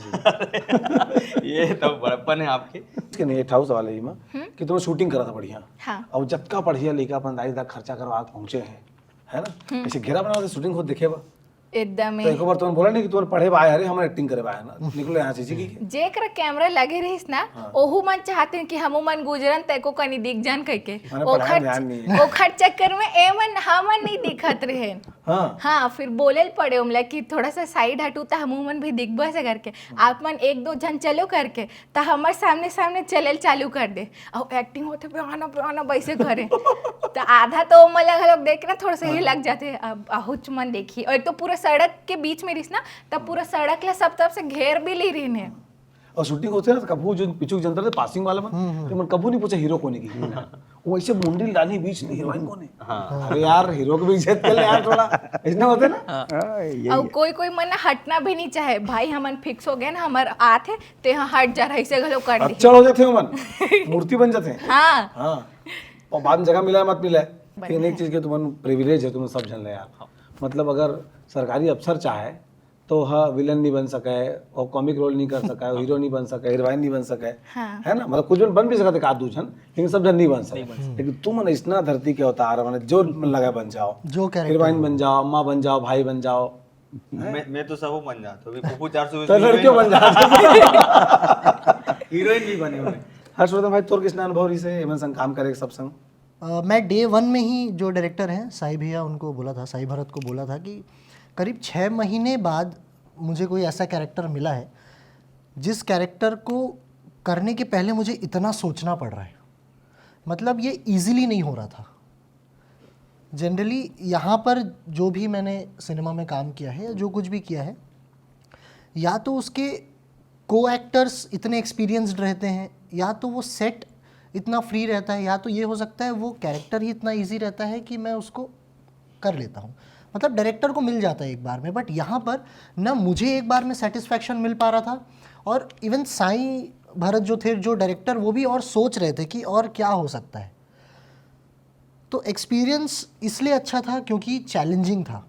ये तो बड़प्पन है आपके। इसके नहीं, ये हाउस वाले ही में कि तुम शूटिंग करा था बढ़िया। हाँ। अब जतका बढ़िया लेके अपन दाई दा खर्चा करवा के पहुंचे हैं, है ना? ऐसे घेरा बना के शूटिंग खुद देखे बा। एकदम तो एक बार तुमन बोला नहीं कि तुमन पढ़े बा आए हरे, हमन एक्टिंग करे बा आए ना, निकलो यहाँ से जी। जेकरा कैमरा लगे रहिस ना, ओहू मन चाहते हैं कि हमू मन गुजरन, तैको कनी दिख जान कह के। मैंने पढ़ाई में ध्यान नहीं है। ओखर चक्कर में एमन हमन नहीं दिखत रहे। हाँ। हाँ, फिर बोले ल पड़े उमला कि थोड़ा सा साइड हटू त हमू मन भी दिखबा से करके। आप मन एक दो झन चलो करके, त हमर सामने सामने चले ल चालू कर दे। अउ एक्टिंग होते पे आना पे आना वैसे करे। त आधा तो ओमन ला घलोक देख के ना थोड़ा सा ही लग जाते, अब अहुच मन देखी। और एक तो पूरा सड़क के बीच में रहिस ना, तब पूरा सड़क ला सब तरफ से घेर भी ली रहिन हे। और शूटिंग होते ना, तो कभू जो पिछू जनता थे पासिंग वाला मन, तो मन कभू नहीं पूछा हीरो कोने की। वो ऐसे मुंडी डाली बीच में, हीरोइन कोने। अरे यार, हीरो को भी इज्जत कर ले यार थोड़ा, ऐसा होता है ना। हाँ, यही और है। कोई कोई मन ना हटना भी नहीं चाहे, भाई हमन फिक्स हो गए ना, हमार आत है, ते यहाँ हट जा रहा, इसे घलो कर दी। अच्छा हो जाते हो मन, मूर्ति बन जाते हैं। हाँ। हाँ। और बाद में जगह मिला है, मत मिला है, लेकिन बढ़िया एक चीज के तुमन प्रिविलेज है, तुमन सब झन ले यार। मतलब अगर सरकारी अफसर चाहे तो हा विलन नहीं बन सका है, और कॉमिक रोल नहीं कर सका है, हीरो नहीं बन सका है, हीरोइन नहीं बन सका है, हाँ। है ना? मतलब कुछ जन बन भी सकते एक आध दू झन, लेकिन सब जन नहीं बन सके। लेकिन तुमन इतना धरती के अवतार, माने जो मन लगा बन जाओ, जो character हीरोइन बन जाओ, अम्मा बन जाओ, भाई बन जाओ, मैं मैं तो सब बन जाता हूँ। अभी पप्पू चार सौ तो लड़कियों बन जाओ। हीरोइन भी बने हुए। हर्षवर्धन भाई, तोर किसना अनुभव रही से एमन संग काम करे सब संग? अ, मैं डे वन में ही जो डायरेक्टर हैं साई भैया, उनको बोला था, साई भरत को बोला था कि करीब छः महीने बाद मुझे कोई ऐसा कैरेक्टर मिला है जिस कैरेक्टर को करने के पहले मुझे इतना सोचना पड़ रहा है। मतलब ये इजीली नहीं हो रहा था। जनरली यहाँ पर जो भी मैंने सिनेमा में काम किया है या जो कुछ भी किया है, या तो उसके को एक्टर्स इतने एक्सपीरियंस्ड रहते हैं, या तो वो सेट इतना फ्री रहता है, या तो ये हो सकता है वो कैरेक्टर ही इतना इजी रहता है कि मैं उसको कर लेता हूँ। मतलब डायरेक्टर को मिल जाता है एक बार में, बट यहाँ पर ना मुझे एक बार में सेटिस्फैक्शन मिल पा रहा था, और इवन साईं भरत जो थे, जो डायरेक्टर, वो भी और सोच रहे थे कि और क्या हो सकता है। तो एक्सपीरियंस इसलिए अच्छा था क्योंकि चैलेंजिंग था।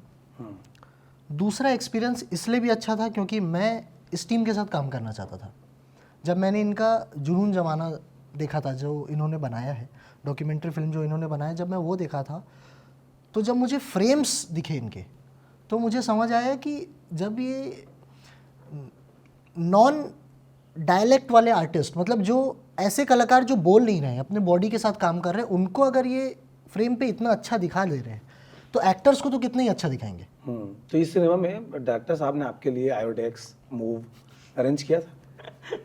दूसरा एक्सपीरियंस इसलिए भी अच्छा था क्योंकि मैं इस टीम के साथ काम करना चाहता था। जब मैंने इनका जुनून जमाना देखा था, जो इन्होंने बनाया है, डॉक्यूमेंट्री फिल्म जो इन्होंने बनाया, जब मैं वो देखा था, तो जब मुझे फ्रेम्स दिखे इनके, तो मुझे समझ आया कि जब ये नॉन डायलेक्ट वाले आर्टिस्ट, मतलब जो ऐसे कलाकार जो बोल नहीं रहे हैं, अपने बॉडी के साथ काम कर रहे हैं, उनको अगर ये फ्रेम पे इतना अच्छा दिखा दे रहे हैं, तो एक्टर्स को तो कितना ही अच्छा दिखाएंगे। हम्म, तो इस सिनेमा में डायरेक्टर साहब ने आपके लिए आयोडेक्स, मूव अरेंज किया था?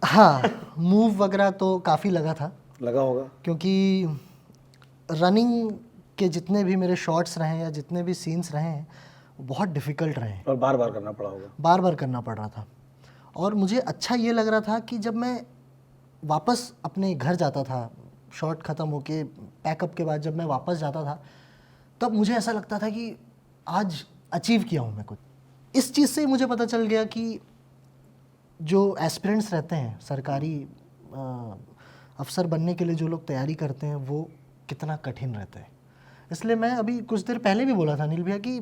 हाँ, मूव वगैरह तो काफ़ी लगा था, लगा होगा। क्योंकि रनिंग के जितने भी मेरे शॉट्स रहे हैं या जितने भी सीन्स रहे हैं, वो बहुत डिफ़िकल्ट रहे हैं, और बार बार करना पड़ा होगा। बार बार करना पड़ रहा था। और मुझे अच्छा ये लग रहा था कि जब मैं वापस अपने घर जाता था, शॉट ख़त्म होके, पैकअप के बाद जब मैं वापस जाता था, तब मुझे ऐसा लगता था कि आज अचीव किया हूँ मैं कुछ। इस चीज़ से ही मुझे पता चल गया कि जो एस्पिरेंट्स रहते हैं सरकारी अ, अफसर बनने के लिए, जो लोग तैयारी करते हैं, वो कितना कठिन रहता है। इसलिए मैं अभी कुछ देर पहले भी बोला था अनिल भैया कि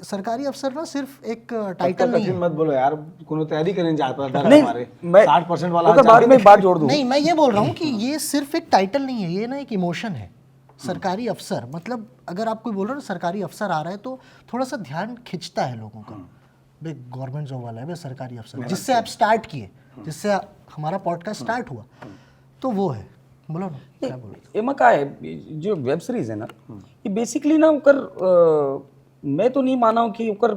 सरकारी अफसर ना सिर्फ एक टाइटल नहीं कठिन है। मत बोलो यार, कोनो तैयारी करने जा पड़ा था नहीं, हमारे मैं साठ परसेंट वाला ओकर आज बाद जाके में एक बात जोड़ दूँ। नहीं, मैं ये बोल रहा हूँ कि ये सिर्फ एक टाइटल नहीं है, ये ना एक इमोशन है। सरकारी अफसर, मतलब अगर आप कोई बोल रहे हो ना सरकारी अफसर आ रहा है, तो थोड़ा सा ध्यान खींचता है लोगों का। बे, गवर्नमेंट जॉब वाला है बे, सरकारी अफसर, जिससे आप स्टार्ट किए, जिससे हमारा पॉडकास्ट स्टार्ट हुआ, तो वो है। बोलो ना, क्या बोल रहे हो? एमा का है, जो वेब सीरीज है ना, ये बेसिकली ना ओकर अ, मैं तो नहीं माना हूँ कि ओकर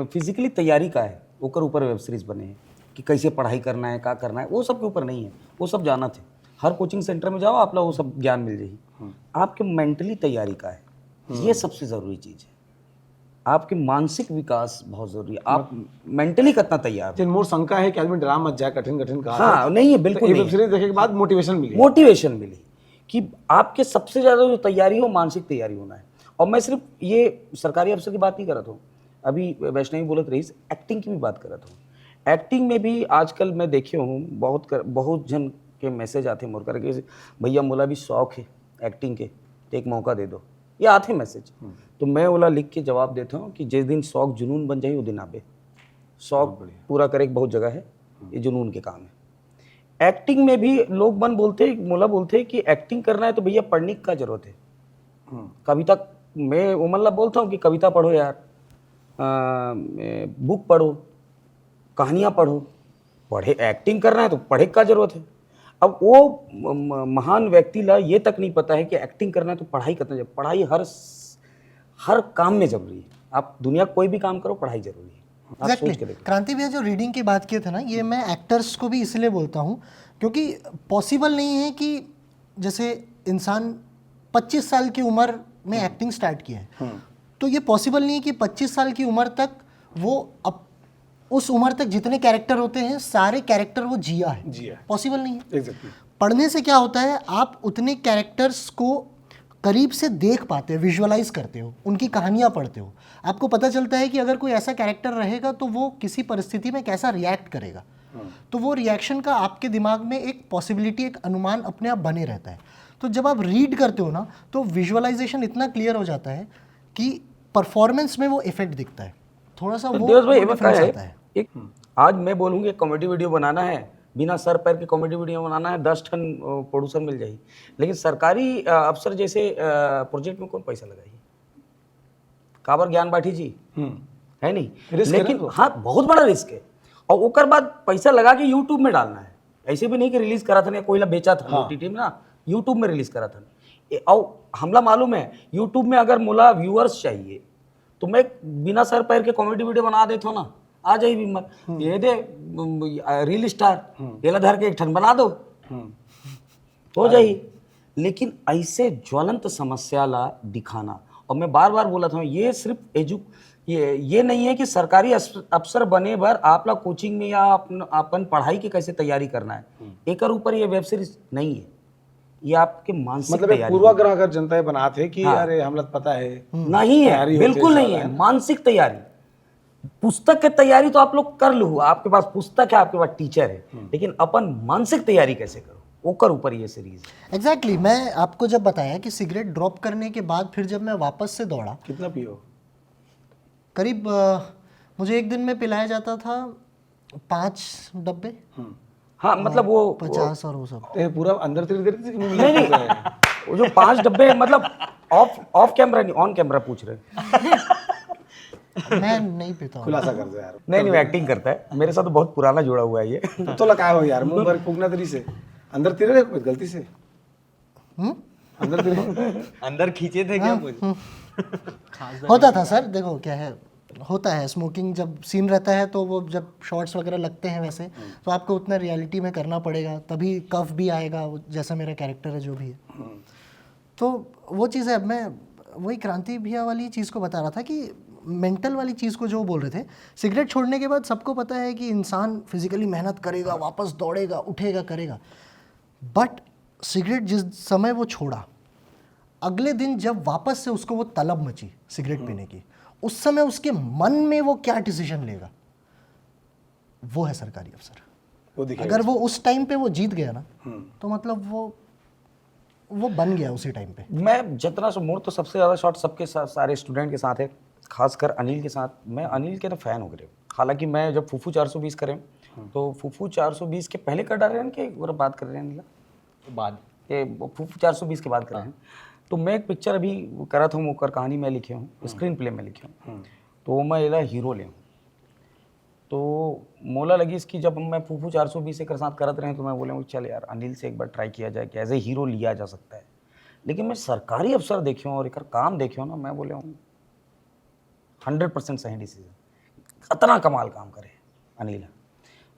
फिजिकली तैयारी का है, ओकर ऊपर वेब सीरीज बने है कि कैसे पढ़ाई करना है, का करना है, वो सब के ऊपर नहीं है। वो सब जाना थे, हर कोचिंग सेंटर में जाओ, आप लोग वो सब ज्ञान मिल जाही। आपके मेंटली तैयारी का है, ये सबसे जरूरी चीज है। आपके मानसिक विकास बहुत जरूरी है। आप मेंटली कितना तैयार हो। जिन मोर शंका है कि आदमी डरा मत जाए, कठिन कठिन कहा हाँ, नहीं है, बिल्कुल ये नहीं वेब है। सीरीज देखे के बाद मोटिवेशन मिली। मोटिवेशन मिली कि आपके सबसे ज्यादा जो तैयारी हो, मानसिक तैयारी होना है। और मैं सिर्फ ये सरकारी अफसर की बात नहीं करत हूँ, अभी वैष्णवी बोलत रही, एक्टिंग की भी बात करत हूँ। एक्टिंग में भी आजकल मैं देखे हूँ, बहुत कर, बहुत जन के मैसेज आते मोर करके, "भैया, मोला भी शौक है एक्टिंग के, तो एक मौका दे दो।" ये आते मैसेज। तो मैं ओला लिख के जवाब देता हूँ कि जिस दिन शौक जुनून बन जाए, वो दिन आबे। शौक पूरा करे के बहुत जगह है, ये जुनून के काम है। एक्टिंग में भी लोग मन बोलते, मोला बोलते कि एक्टिंग करना है तो भैया पढ़ने की का जरूरत है। कविता, मैं ओमन ला बोलता हूँ कि कविता पढ़ो यार, बुक पढ़ो, कहानियाँ पढ़ो। पढ़े, एक्टिंग करना है तो पढ़े का जरूरत है। अब वो म- म- महान व्यक्ति ला ये तक नहीं पता है कि एक्टिंग करना है तो पढ़ाई करना चाहिए। पढ़ाई हर स- हर काम में जरूरी है। आप दुनिया कोई भी काम करो, पढ़ाई जरूरी है। आप एग्जैक्टली। सोच के देखो। क्रांति भैया, जो रीडिंग की बात किए थे ना, ये मैं एक्टर्स को भी इसलिए बोलता हूँ, क्योंकि पॉसिबल नहीं है कि जैसे इंसान पच्चीस साल की उम्र में एक्टिंग स्टार्ट किया है, तो ये पॉसिबल नहीं है कि पच्चीस साल की उम्र तक वो, अब उस उम्र तक जितने कैरेक्टर होते हैं, सारे कैरेक्टर वो जिया है। जिया है। पॉसिबल नहीं है। एग्जैक्टली। पढ़ने से क्या होता है, आप उतने कैरेक्टर्स को करीब से देख पाते हो, विजुअलाइज करते हो, उनकी कहानियाँ पढ़ते हो। आपको पता चलता है कि अगर कोई ऐसा कैरेक्टर रहेगा तो वो किसी परिस्थिति में कैसा रिएक्ट करेगा। तो वो रिएक्शन का आपके दिमाग में एक पॉसिबिलिटी, एक अनुमान अपने आप बने रहता है। तो जब आप रीड करते हो ना, तो विजुअलाइजेशन इतना क्लियर हो जाता है कि परफॉर्मेंस में वो इफेक्ट दिखता है। थोड़ा सा तो वो देवेश भाई, वो एमा का डिफरेंस है, आता है। एक आज मैं बोलूँ कि कॉमेडी वीडियो बनाना है, बिना सर पैर के कॉमेडी वीडियो बनाना है, दस ठन प्रोड्यूसर मिल जाही। लेकिन सरकारी अ, अफसर जैसे प्रोजेक्ट में कौन पैसा लगाही? काबर ज्ञान बाठी जी, है नहीं? रिस्क है ना लेकिन वो। हाँ, बहुत बड़ा रिस्क है। और ओकर बाद पैसा लगा के यूट्यूब में डालना है। ऐसे भी नहीं कि रिलीज करा था ना, कोई ला बेचा था हाँ। ओटीटी में ना, यूट्यूब में रिलीज करा था। ए, और हमला मालूम है, यूट्यूब में अगर मोला व्यूअर्स चाहिए तो मैं बिना सर पैर के कॉमेडी वीडियो बना देता हूँ ना, आ जाही व्यूअर। ये दे रील स्टार, एला धर के एक ठन बना दो, हो जाही। लेकिन ऐसे ज्वलंत समस्या ला दिखाना, और मैं बार बार बोला था, ये सिर्फ एजु ये ये नहीं है कि सरकारी अस- अफसर बने बर आप ला कोचिंग में या अपन, अपन पढ़ाई के कैसे तैयारी करना है, एकर ऊपर ये वेब सीरीज नहीं है। ये आपके मानसिक मतलब एक तैयारी पूर्वाग्रह अगर जनता ये बनात है कि हाँ। अरे हमला तो पता है, नहीं है, तैयारी होती बिल्कुल है नहीं ज्यादा, है। मानसिक तैयारी, पुस्तक के तैयारी तो आप लोग कर लो, आपके पास पुस्तक है, आपके पास टीचर है, लेकिन अपन मानसिक तैयारी कैसे करो, ओकर ऊपर ये सीरीज है। एग्जैक्टली exactly, मैं आपको जब बताया कि सिगरेट ड्रॉप करने के बाद फिर जब मैं वापस से दौड़ा, कितना पियो? करीब अ, मुझे एक दिन में पिलाया जाता था पाँच डब्बे। हाँ, मतलब वो पचास और वो सब। ए, पूरा अंदर तेरे तेरे नहीं नहीं, वो जो पांच डब्बे हैं, मतलब ऑफ ऑफ कैमरा नहीं, ऑन कैमरा पूछ रहे हैं। मैं नहीं पीता हूँ। खुलासा कर दे यार। नहीं नहीं, एक्टिंग करता है, मेरे साथ तो बहुत पुराना जुड़ा हुआ है ये। तो लगा हो यार, मुंह भर फूकना तेरी से। अंदर तेरे रे कुछ गलती से। हम्म? अंदर तेरे। अंदर खींचे थे क्या कुछ? होता था सर, देखो क्या है, होता है, स्मोकिंग जब सीन रहता है तो वो जब शॉट्स वगैरह लगते हैं वैसे, तो आपको उतना रियलिटी में करना पड़ेगा, तभी कफ भी आएगा, वो जैसा मेरा कैरेक्टर है, जो भी है। तो वो चीज़ है। अब मैं वही क्रांति भैया वाली चीज़ को बता रहा था कि मेंटल वाली चीज़ को जो बोल रहे थे, सिगरेट छोड़ने के बाद सबको पता है कि इंसान फिजिकली मेहनत करेगा, वापस दौड़ेगा, उठेगा, करेगा, बट सिगरेट जिस समय वो छोड़ा, अगले दिन जब वापस से उसको वो तलब मची सिगरेट पीने की, उस समय उसके मन में वो क्या डिसीजन लेगा, वो है सरकारी अफसर। वो दिखेगा। अगर वो उस टाइम पे वो जीत गया ना, तो मतलब वो वो बन गया उसी टाइम पे। मैं जितना सो मोर तो सबसे ज्यादा शॉट सबके साथ, सारे स्टूडेंट के साथ है, खासकर अनिल के साथ। मैं अनिल के तो फैन हो गए। हालांकि मैं जब फूफू चार सौ बीस करें तो फूफू चार सौ बीस के पहले कर डाल रहे हैं कि वो बात कर रहे हैं अनिल? बाद ये फूफू चार सौ बीस के बाद कर रहे हैं। तो मैं एक पिक्चर अभी करा था, ओकर कहानी मैं लिखे हूँ, स्क्रीन प्ले में लिखे हूँ। तो मैं एला हीरो ले हूँ। तो मोला लगिस कि जब मैं फूफू चार सौ बीस एकर साथ करत रहे तो मैं बोले हूँ, चल यार, अनिल से एक बार ट्राई किया जाए कि एज ए हीरो लिया जा सकता है। लेकिन मैं सरकारी अफसर देखे हूँ और एकर काम देखे हूँ ना, मैं बोले हूँ हंड्रेड परसेंट सही डिसीजन। इतना कमाल काम करे अनिल।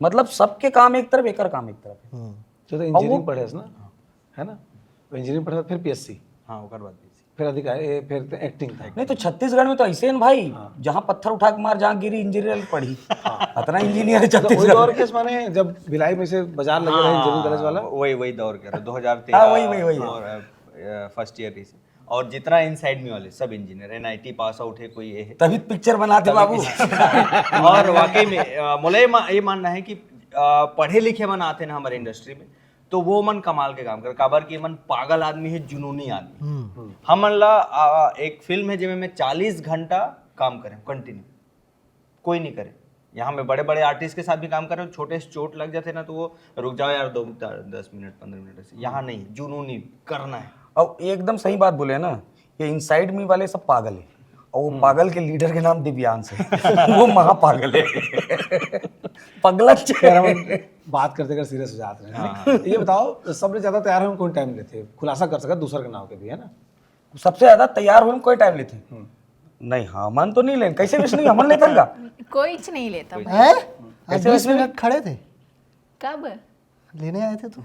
मतलब सबके काम एक तरफ, एकर काम एक तरफ है। तो, तो इंजीनियरिंग पढ़े है ना, है ना? तो इंजीनियरिंग पढ़ा, फिर पीएससी, हाँ, ओकर बाद पीएससी। फिर अधिकारी, ए, फिर एक्टिंग था। नहीं तो छत्तीसगढ़ में तो ऐसे हैं भाई, जहाँ पत्थर उठा के मार, जहाँ गिरी इंजीनियर पढ़ी। इतना इंजीनियर है तो वही छत्तीसगढ़ दौर में। के माने जब भिलाई में से बाजार लगे रहे इंजीनियरिंग कॉलेज वाला। वही वही दौर के रहे, दो हज़ार तेरह। हाँ, वही, वही, वही। और फर्स्ट ईयर ही से। और जितना इनसाइड में वाले सब इंजीनियर, एनआईटी पास आउट है कोई, ये है। तभी पिक्चर बनाते बाबू। और वाकई में अ, मोला ये मा- ये मानना है कि अ, पढ़े लिखे मन आते ना हमारे इंडस्ट्री में, तो वो मन कमाल के काम कर, काबर कि मन पागल आदमी है, जुनूनी आदमी। हमन ला अ, एक फिल्म है जेमे मैं चालीस घंटा काम करें कंटिन्यू, कोई नहीं करे। यहाँ मैं बड़े बड़े आर्टिस्ट के साथ भी काम कर रहे हूँ, छोटे से चोट लग जाते ना तो वो, रुक जाओ यार, दो दस मिनट, पंद्रह मिनट, ऐसे। यहाँ नहीं, जुनूनी करना है। अब एकदम सही बात बोले ना, ये इनसाइड मी वाले सब पागल है। और वो पागल के लीडर के नाम दिव्यांश है। वो महापागल है। पगला यार, हम बात करते कर सीरियस हो जाते हैं। ये बताओ, सबसे ज्यादा तैयार होए कौन टाइम लेथे? खुलासा कर सकत दूसर के नाम के भी, है ना? सबसे ज्यादा तैयार होए कोई टाइम लेथे? नहीं, हमन तो नहीं लेन। कैसे वैसे नहीं, हमन लेथन का? कोई च नहीं लेता। है? आज बीस मिनट खड़े थे, कब? लेने आए थे तो।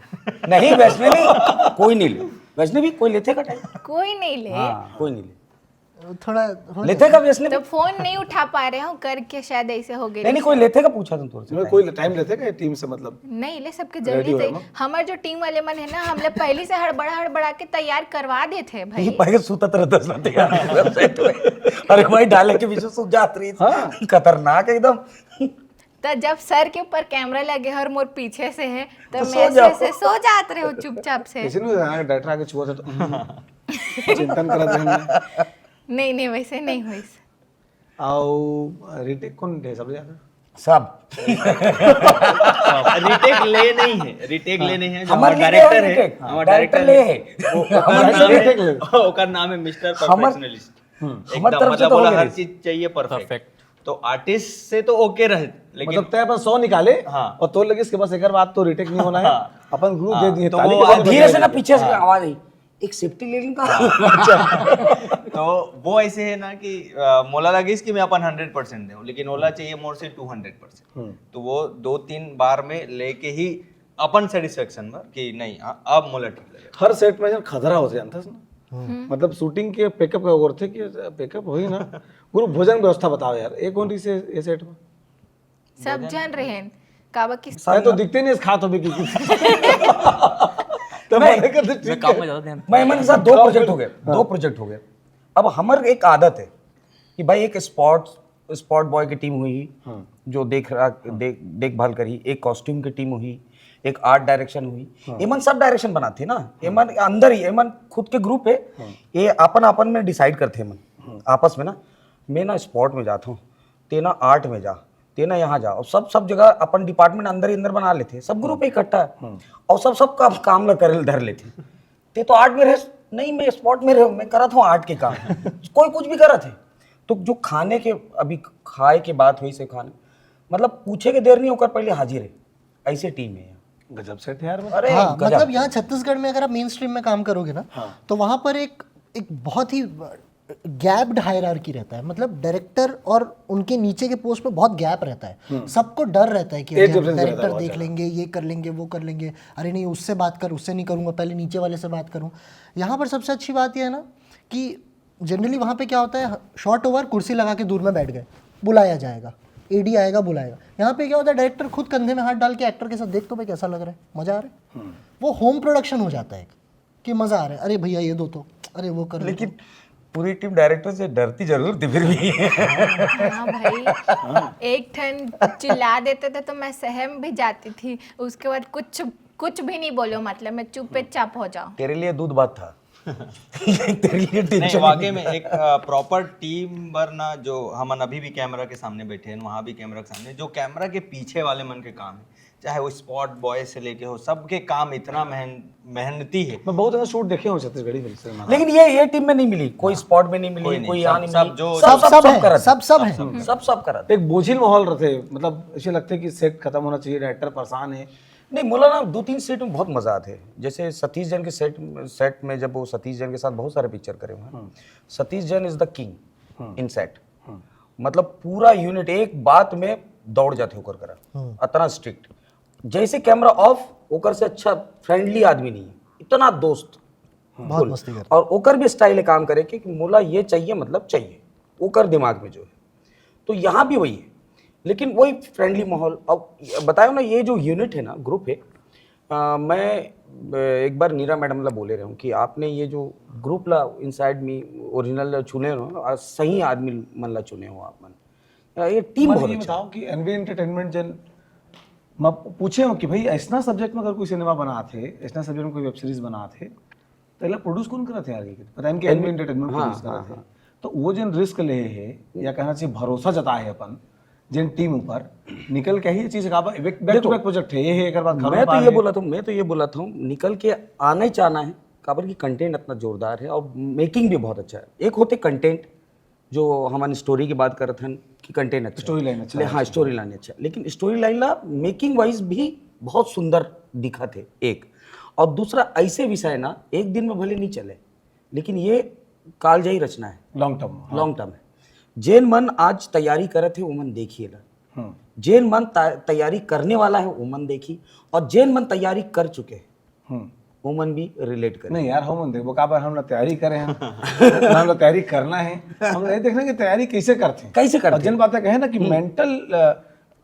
नहीं, वैसे नहीं, कोई नहीं ले। वैसे भी कोई लेथे का टाइम? कोई नहीं ले। हाँ, कोई नहीं ले। थोड़ा हो लेथे का वैसे? तो फोन नहीं उठा पा रहे हो करके शायद ऐसे हो गए। नहीं, नहीं, कोई लेथे का पूछा तुम तोर से? कोई टाइम लेथे का टीम से, मतलब? नहीं ले, सबके जल्दी चाहिए। हमार जो टीम वाले मन है ना, हमले पहले से हड़बड़ा हड़बड़ा के तैयार करवा देथे ये भाई। पहले सुतत रहता ना तैयार वेबसाइट में। अरे भाई, डाले के पीछे सो जात रही। खतरनाक एकदम। तो जब सर के ऊपर कैमरा लगे और मोर पीछे से है, तो तो सो मैं ऐसे जाओ। ऐसे सो जात रहे हो चुपचाप से। किसी ने डायरेक्टर आके छुआ था तो चिंतन करत रहे हमने। नहीं नहीं, वैसे नहीं हुई। आओ, रिटेक कौन दे सबसे ज्यादा? सब। रिटेक ले नहीं है, रिटेक ले नहीं है। जो हमारे हमारा लिए डायरेक्टर है है, रिटेक। हमारा डायरेक्टर डायरेक्टर ले है। है। ओकर नाम है, ओकर नाम है मिस्टर हमर- परफेक्शनलिस्ट। हमारे एकदम, तरफ से मतलब तो हो बोला गया हर रिटेक। चीज चाहिए परफेक्ट। तो आर्टिस्ट से तो ओके रहे, लेकिन मतलब तय अपन सौ निकाले हाँ। और तो लगे इसके पास एक बार बात तो रिटेक नहीं होना है। हाँ। अपन ग्रुप हाँ, दे दिए तो ताली वो बजा और के धीरे से बजा ना दिए। पीछे से आवाज आई, एक सेफ्टी ले लूंगा। तो वो ऐसे है ना कि अ, मोला लगिस कि मैं अपन हंड्रेड परसेंट देहूँ, लेकिन ओला चाहिए मोर से टू हंड्रेड परसेंट। तो वो दो तीन बार में लेके ही अपन सेटिस्फेक्शन बर कि नहीं, हाँ, अब मोला ठीक लगे। हर सेट में जन खतरा होथे, जानथस ना? मतलब शूटिंग के पेकअप का ओर थे कि पेकअप होई ना, गुरु भोजन व्यवस्था बताओ यार, एक कौन से ये सेट में? सब जन रहेन, काबर कि मैं तो दिखते नहीं इस खात हो भी की। तो नहीं, मने कर ठीक काम है। में ज्यादा ध्यान मैं मन के साथ दो प्रोजेक्ट हो गए, दो प्रोजेक्ट हो गए। अब हमर एक आदत है कि भाई एक स्पॉट स्पॉट बॉय की टीम हुई, जो देख रहा देख देखभाल करी, एक कॉस्ट्यूम की टीम हुई, एक आर्ट डायरेक्शन हुई। एमन सब डायरेक्शन बनाथे ना, एमन अंदर ही एमन खुद के ग्रुप है, ये अपन अपन में डिसाइड करथे एमन आपस में ना, मैं ना स्पॉट में जाता हूँ, ते ना आर्ट में जा, ते ना यहाँ जा, और सब सब जगह अपन डिपार्टमेंट अंदर ही अंदर बना लेथे, सब ग्रुप इकट्ठा है और सब सब काम काम ला करे धर लेथे। ते तो आर्ट में रहे, नहीं, मैं स्पॉट में रहे, मैं करत हूँ आर्ट के काम। कोई कुछ भी करत है। तो जो खाने के, अभी खाए के बात हुई से खाने, मतलब पूछे के देर नहीं होकर पहले हाजिर है, ऐसे टीम है यहाँ। गजब सेट है यार। अरे हाँ, गजब। मतलब यहाँ छत्तीसगढ़ में अगर आप मेन स्ट्रीम में काम करोगे ना, तो वहां पर एक एक बहुत ही गैप्ड हायरार्की रहता है। मतलब डायरेक्टर और उनके नीचे के पोस्ट पे बहुत गैप रहता है। सबको डर रहता है कि एक अरे difference रहता है डायरेक्टर बहुत देख ज्यादा। लेंगे, ये कर लेंगे, वो कर लेंगे, अरे नहीं, उससे बात कर, उससे नहीं करूंगा, पहले नीचे वाले से बात करूँ। यहाँ पर सबसे अच्छी बात यह है ना कि जनरली वहाँ पे क्या होता है, शॉट ओवर, कुर्सी लगा के दूर में बैठ गए, बुलाया जाएगा, एडी आएगा, बुलाएगा। यहाँ पे क्या होता है, डायरेक्टर खुद कंधे में हाथ डाल के एक्टर के साथ, देख तो भाई कैसा लग रहा है, मजा आ रहा है। वो होम प्रोडक्शन हो जाता है कि मजा आ रहा है, अरे भैया ये दो तो, अरे वो कर दो लेकिन पूरी टीम डायरेक्टर से डरती जरूर थी फिर भी। हाँ भाई, एक ठन चिल्ला देते थे तो मैं सहम भी जाती थी। उसके बाद कुछ कुछ भी नहीं बोलो, मतलब मैं चुपे चाप हो जाऊँ। तेरे लिए दूध भात था। तेरे लिए नहीं, टेंशन वाकई में एक प्रॉपर टीम बर ना, जो हमन अभी भी कैमरा के सामने बैठे हैं, वहाँ भी कैमरा के सामने, जो कैमरा के पीछे वाले मन के काम है, चाहे वो स्पॉट बॉय से लेके हो, सबके काम इतना मेहन मेहनती है। मैं बहुत ज्यादा शूट देखे हूँ छत्तीसगढ़ी फिल्म सिनेमा। लेकिन ये ये टीम में नहीं मिली, कोई स्पॉट में नहीं मिली, कोई नहीं, कोई सब- यहाँ नहीं सब मिली। जो- सब सब सब सब सब है, करत सब सब है। सब सब करत। एक बोझिल माहौल रहते, मतलब ऐसे लगते कि सेट खत्म होना चाहिए, डायरेक्टर परेशान है। नहीं, मोला ना दो तीन सेट में बहुत मजा आते हैं। जैसे सतीश जैन के सेट सेट में, जब वो सतीश जैन के साथ बहुत सारे पिक्चर करे हुए हैं, Satish Jain is the king in set। मतलब पूरा यूनिट एक बात में दौड़ जाते होकर करा, अतना स्ट्रिक्ट। जैसे कैमरा ऑफ, ओकर से अच्छा फ्रेंडली आदमी नहीं है, इतना दोस्त। बहुत मस्ती करता। और ओकर भी स्टाइल है काम करे कि मोला ये चाहिए, मतलब चाहिए, ओकर दिमाग में जो है। तो यहाँ भी वही है, लेकिन वही फ्रेंडली माहौल। अब बतायो ना, ये जो यूनिट है ना, ग्रुप है, अ, मैं अ, एक बार नीरा मैडम ला बोले रहे हूँ कि आपने ये जो ग्रुप ला इनसाइड मी ओरिजिनल चुने हो, अ, सही आदमी मन ला चुने हो आप मन। अ, ये टीम मैं बहुत ये अच्छा है। बताओ कि एनवी एंटरटेनमेंट जन मैं पूछे हूँ कि भाई ऐसा सब्जेक्ट में अगर कोई सिनेमा बनात है, ऐसा सब्जेक्ट में कोई वेब सीरीज बनात है, तो एला प्रोड्यूस कौन करत है यार? ये पता है कि एनवी एंटरटेनमेंट हाँ, प्रोड्यूस हाँ, करत है। तो वो जन रिस्क ले है या कहना चाहिए भरोसा जताए है अपन जिन टीम ऊपर, निकल के ही ये चीज का बैक टू बैक प्रोजेक्ट है, ये है एक बार मैं तो ये बोला था, मैं तो ये बोला था, निकल के आना ही चाहना है, काबर की कंटेंट इतना जोरदार है और मेकिंग भी बहुत अच्छा है। एक होते कंटेंट, जो हमन स्टोरी की बात करत हन कि कंटेंट अच्छा, Story line अच्छा ले, है। हाँ, स्टोरी लाइन अच्छा, लेकिन स्टोरी लाइन ला मेकिंग वाइज भी बहुत सुंदर दिखत हे एक। और दूसरा, ऐसे विषय ना एक दिन में भले नहीं चले, लेकिन ये कालजयी रचना है, लॉन्ग टर्म। लॉन्ग टर्म है। जेन मन आज तैयारी करत हे, ओमन देखिए ला। हम्म। जेन मन ता- तैयारी करने वाला है, ओमन देखी, और जेन मन तैयारी कर चुके हैं, हम्म। ओमन भी रिलेट करें। नहीं यार, हम देखबो, काबर हम ना तैयारी करे हैं, ना हम लोग तैयारी करना है। हम ये देखना कि तैयारी कैसे करते हैं। कैसे करते और जिन हैं? बातें कहे ना कि मेंटल,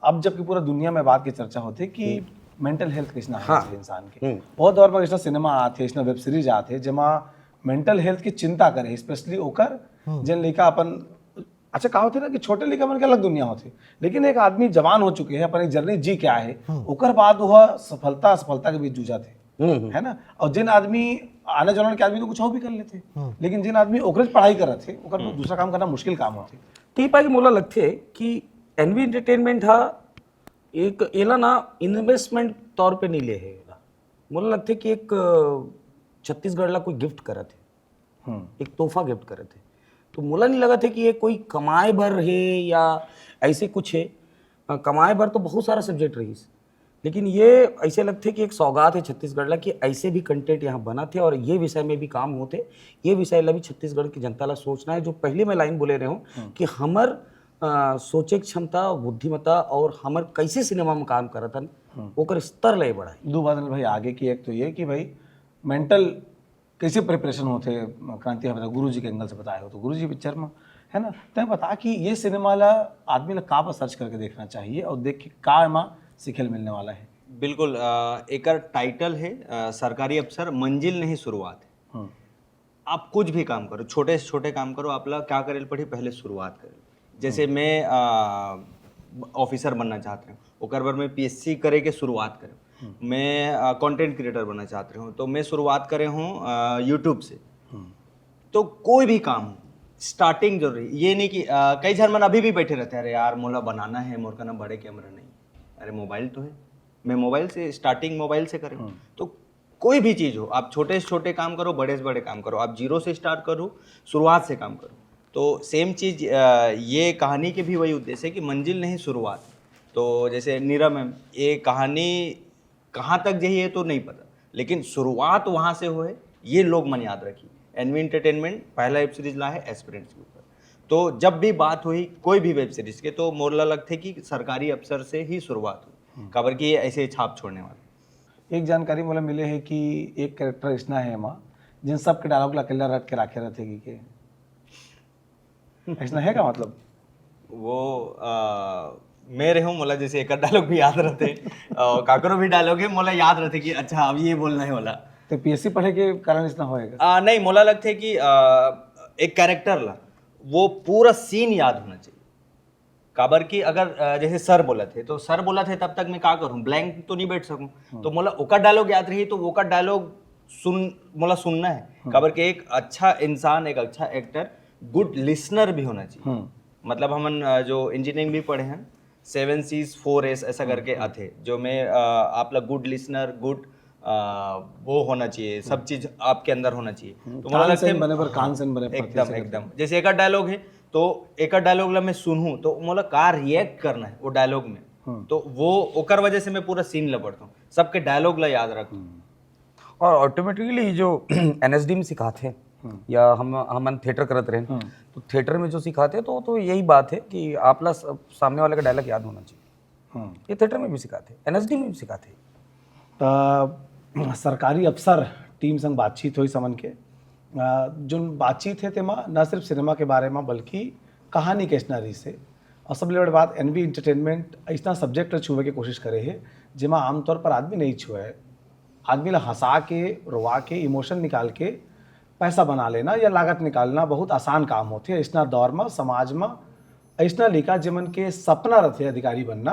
अब जबकि पूरा दुनिया में बात की चर्चा होती है कि मेंटल हेल्थ कैसना है हाँ। इंसान के। हम्म। बहुत दौर पर इसना सिनेमा आते, इसना वेब सीरीज आते, जेमा मेंटल हेल्थ की चिंता करे, स्पेशली ओकर जिन लइका अपन, अच्छा, का होथे ना कि छोटे लइका मन के अलग दुनिया होथे, लेकिन एक आदमी जवान हो चुके हैं, अपन एक जर्नी जी के आए हैं, ओकर बाद वह सफलता असफलता के बीच जूझाथे, हम्म, हम्म। है ना? और जिन आदमी आने जमाने के आदमी तो कुछ और भी कर लेते हैं, लेकिन जिन आदमी ओकरे से पढ़ाई करत थे, ओकर दूसरा काम करना मुश्किल काम होथे। तो ये पाके मोला लगथे कि एनवी एंटरटेनमेंट हा एक एला ना इन्वेस्टमेंट तौर पे नहीं ले हे एला। मोला लगथे कि एक अ, छत्तीसगढ़ ला कोई गिफ्ट करत हे, हम्म। एक तोहफा गिफ्ट करत हे। तो मोला नहीं लगत हे कि ये कोई कमाए बर हे या ऐसे कुछ हे। अ, कमाए बर तो बहुत सारा सब्जेक्ट रहीस, लेकिन ये ऐसे लगथे कि एक सौगात है छत्तीसगढ़ ला कि ऐसे भी कंटेंट यहाँ बनत हे और ये विषय में भी काम होथे। ये विषय ला भी छत्तीसगढ़ की जनता ला सोचना है। जो पहले मैं लाइन बोले रहे हूँ कि हमर अ, सोचे के क्षमता, बुद्धिमत्ता और हमर कैसे सिनेमा में काम करत हन, ओकर स्तर ले बढ़ाई। दो बात भाई आगे की, एक तो ये कि भाई मेंटल कैसे प्रिपरेशन होथे, क्रांति, हम गुरु जी के एंगल से बताए हो तो गुरु जी पिक्चर में, है ना? तैं बता कि ये सिनेमा ला आदमी ला का पर सर्च करके देखना चाहिए और देख के का एमा सीखे ल मिलने वाला है। बिल्कुल। अ, एकर टाइटल है अ, सरकारी अफसर मंजिल नहीं शुरुआत है। हम्म। आप कुछ भी काम करो, छोटे से छोटे काम करो, आप ला क्या करे ल पड़ी, पहले शुरुआत करे। जैसे मैं अ, ऑफिसर बनना चाहत रहे हूँ, ओकर बर मैं पीएससी करे के शुरुआत करे हूँ। मैं कंटेंट क्रिएटर बनना चाहत रहे हूँ, तो मैं शुरुआत करे हूँ यूट्यूब से। तो कोई भी काम हो, स्टार्टिंग जरूरी। ये नहीं कि अ, कई झन मन अभी भी बैठे रहते हैं, अरे यार, मोला बनाना है, मोर कना बड़े कैमरा नहीं। अरे, मोबाइल तो है, मैं मोबाइल से, स्टार्टिंग मोबाइल से करे हूँ। तो कोई भी चीज़ हो, आप छोटे से छोटे काम करो, बड़े से बड़े काम करो, आप जीरो से स्टार्ट करो, शुरुआत से काम करो। तो सेम चीज़ अ, ये कहानी के भी वही उद्देश्य है कि मंजिल नहीं, शुरुआत। तो जैसे नीरा मैम, ये कहानी कहाँ तक जाही, ये तो नहीं पता, लेकिन शुरुआत वहाँ से होए, ये लोग मन याद रखी। एनवी एंटरटेनमेंट पहला वेब सीरीज ला है एस्पिरेंट्स के ऊपर। तो जब भी बात हुई कोई भी वेब सीरीज के, तो मोर ला लगथे कि सरकारी अफसर से ही शुरुआत हुई, काबर कि ये ऐसे छाप छोड़ने वाला। एक जानकारी मोला मिले है कि एक कैरेक्टर इसना है एमा, जिन सबके डायलॉग ला अकेला रट के राखे रहथे कि के। इसना है का मतलब? वो अ, मैं रहूं, मोला जैसे एक डायलॉग भी याद रहथे, अ, काकरो भी डायलॉग है, मोला याद रहथे कि अच्छा, अब ये बोलना है वाला। तो पीएससी पढ़े के कारण इसना होएगा? आ, नहीं, मोला लगथे कि आ, एक कैरेक्टर ला वो पूरा सीन याद होना चाहिए। काबर कि अगर अ, जैसे सर बोलत हे, तो सर बोलत हे, तब तक मैं का करूँ, ब्लैंक तो नहीं बैठ सकूँ। तो मोला ओकर डायलॉग याद रही, तो ओकर डायलॉग सुन, मोला सुनना है। काबर कि एक अच्छा इंसान, एक अच्छा एक्टर गुड लिसनर भी होना चाहिए। मतलब हमन अ, जो इंजीनियरिंग भी पढ़े हैं, सेवन सीज फोर एस ऐसा करके आथे, जो मैं अ, आप ला गुड लिसनर, गुड वो होना चाहिए, सब चीज आपके अंदर होना चाहिए। तो मोला लगथे बने पर कान से बने पर एकदम एकदम। जैसे एक डायलॉग है, तो एक डायलॉग ला मैं सुनूं तो मोला का रिएक्ट करना है वो डायलॉग में, तो वो ओकर वजह से मैं पूरा सीन ला पढ़ता हूँ, सबके डायलॉग ला याद रखता हूँ। और ऑटोमेटिकली जो एनएसडी में सिखाथे या हम हमन थिएटर करत रहे, तो थिएटर में जो सिखाथे तो तो यही बात है कि आप ला स- सामने वाले का डायलॉग याद होना चाहिए। ये थिएटर में भी सिखाथे, एनएसडी में भी सिखाथे। त सरकारी अफसर टीम संग बातचीत होइस हमन के। अ, जोन बातचीत हे तेमा न सिर्फ सिनेमा के बारे म बल्कि कहानी के इसना रहिस हे। और सबले बड़े बात एनवी एंटरटेनमेंट इसना सब्जेक्ट छुए के कोशिश करे हे जेमा आमतौर पर आदमी नहीं छुए। आदमी ला हंसा के, रोवा के, इमोशन निकाल के पैसा बना लेना या लागत निकालना बहुत आसान काम होथे। इसना दौर म समाज म अइसना लइका जेमन के सपना रथे अधिकारी बनना,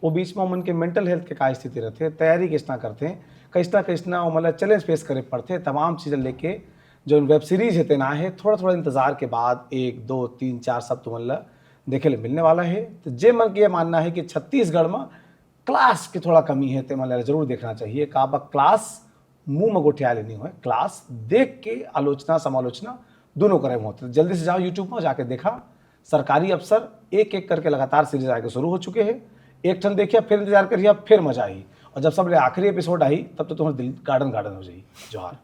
वो बीच म ओमन के मेंटल हेल्थ के का स्थिति रथे, तैयारी कइसना करथे, कइसना कइसना ओमन ला चैलेंज फेस करे पड़थे, तमाम चीज लेके जो वेब सीरीज हे तेना हे, थोड़ा थोड़ा इंतजार के बाद एक दो तीन चार सब तुमन ला देखे ले मिलने वाला हे। तो जे मन के ये मानना हे कि छत्तीसगढ़ म क्लास के थोड़ा कमी हे, ते मन ला जरूर देखना चाहिए। काबर क्लास मुंह म गोठिया ले नहीं होय, क्लास देख के आलोचना समालोचना दोनों करे में होथे। जल्दी से जाओ YouTube में जाके देखा, सरकारी अफसर एक एक करके लगातार सीरीज आके शुरू हो चुके हैं। एक ठन देखिया, फिर इंतजार करिया, फिर मजा आही। और जब सबले आखिरी एपिसोड आही, तब तो तुम्हारा दिल गार्डन गार्डन हो जाही। जोहार।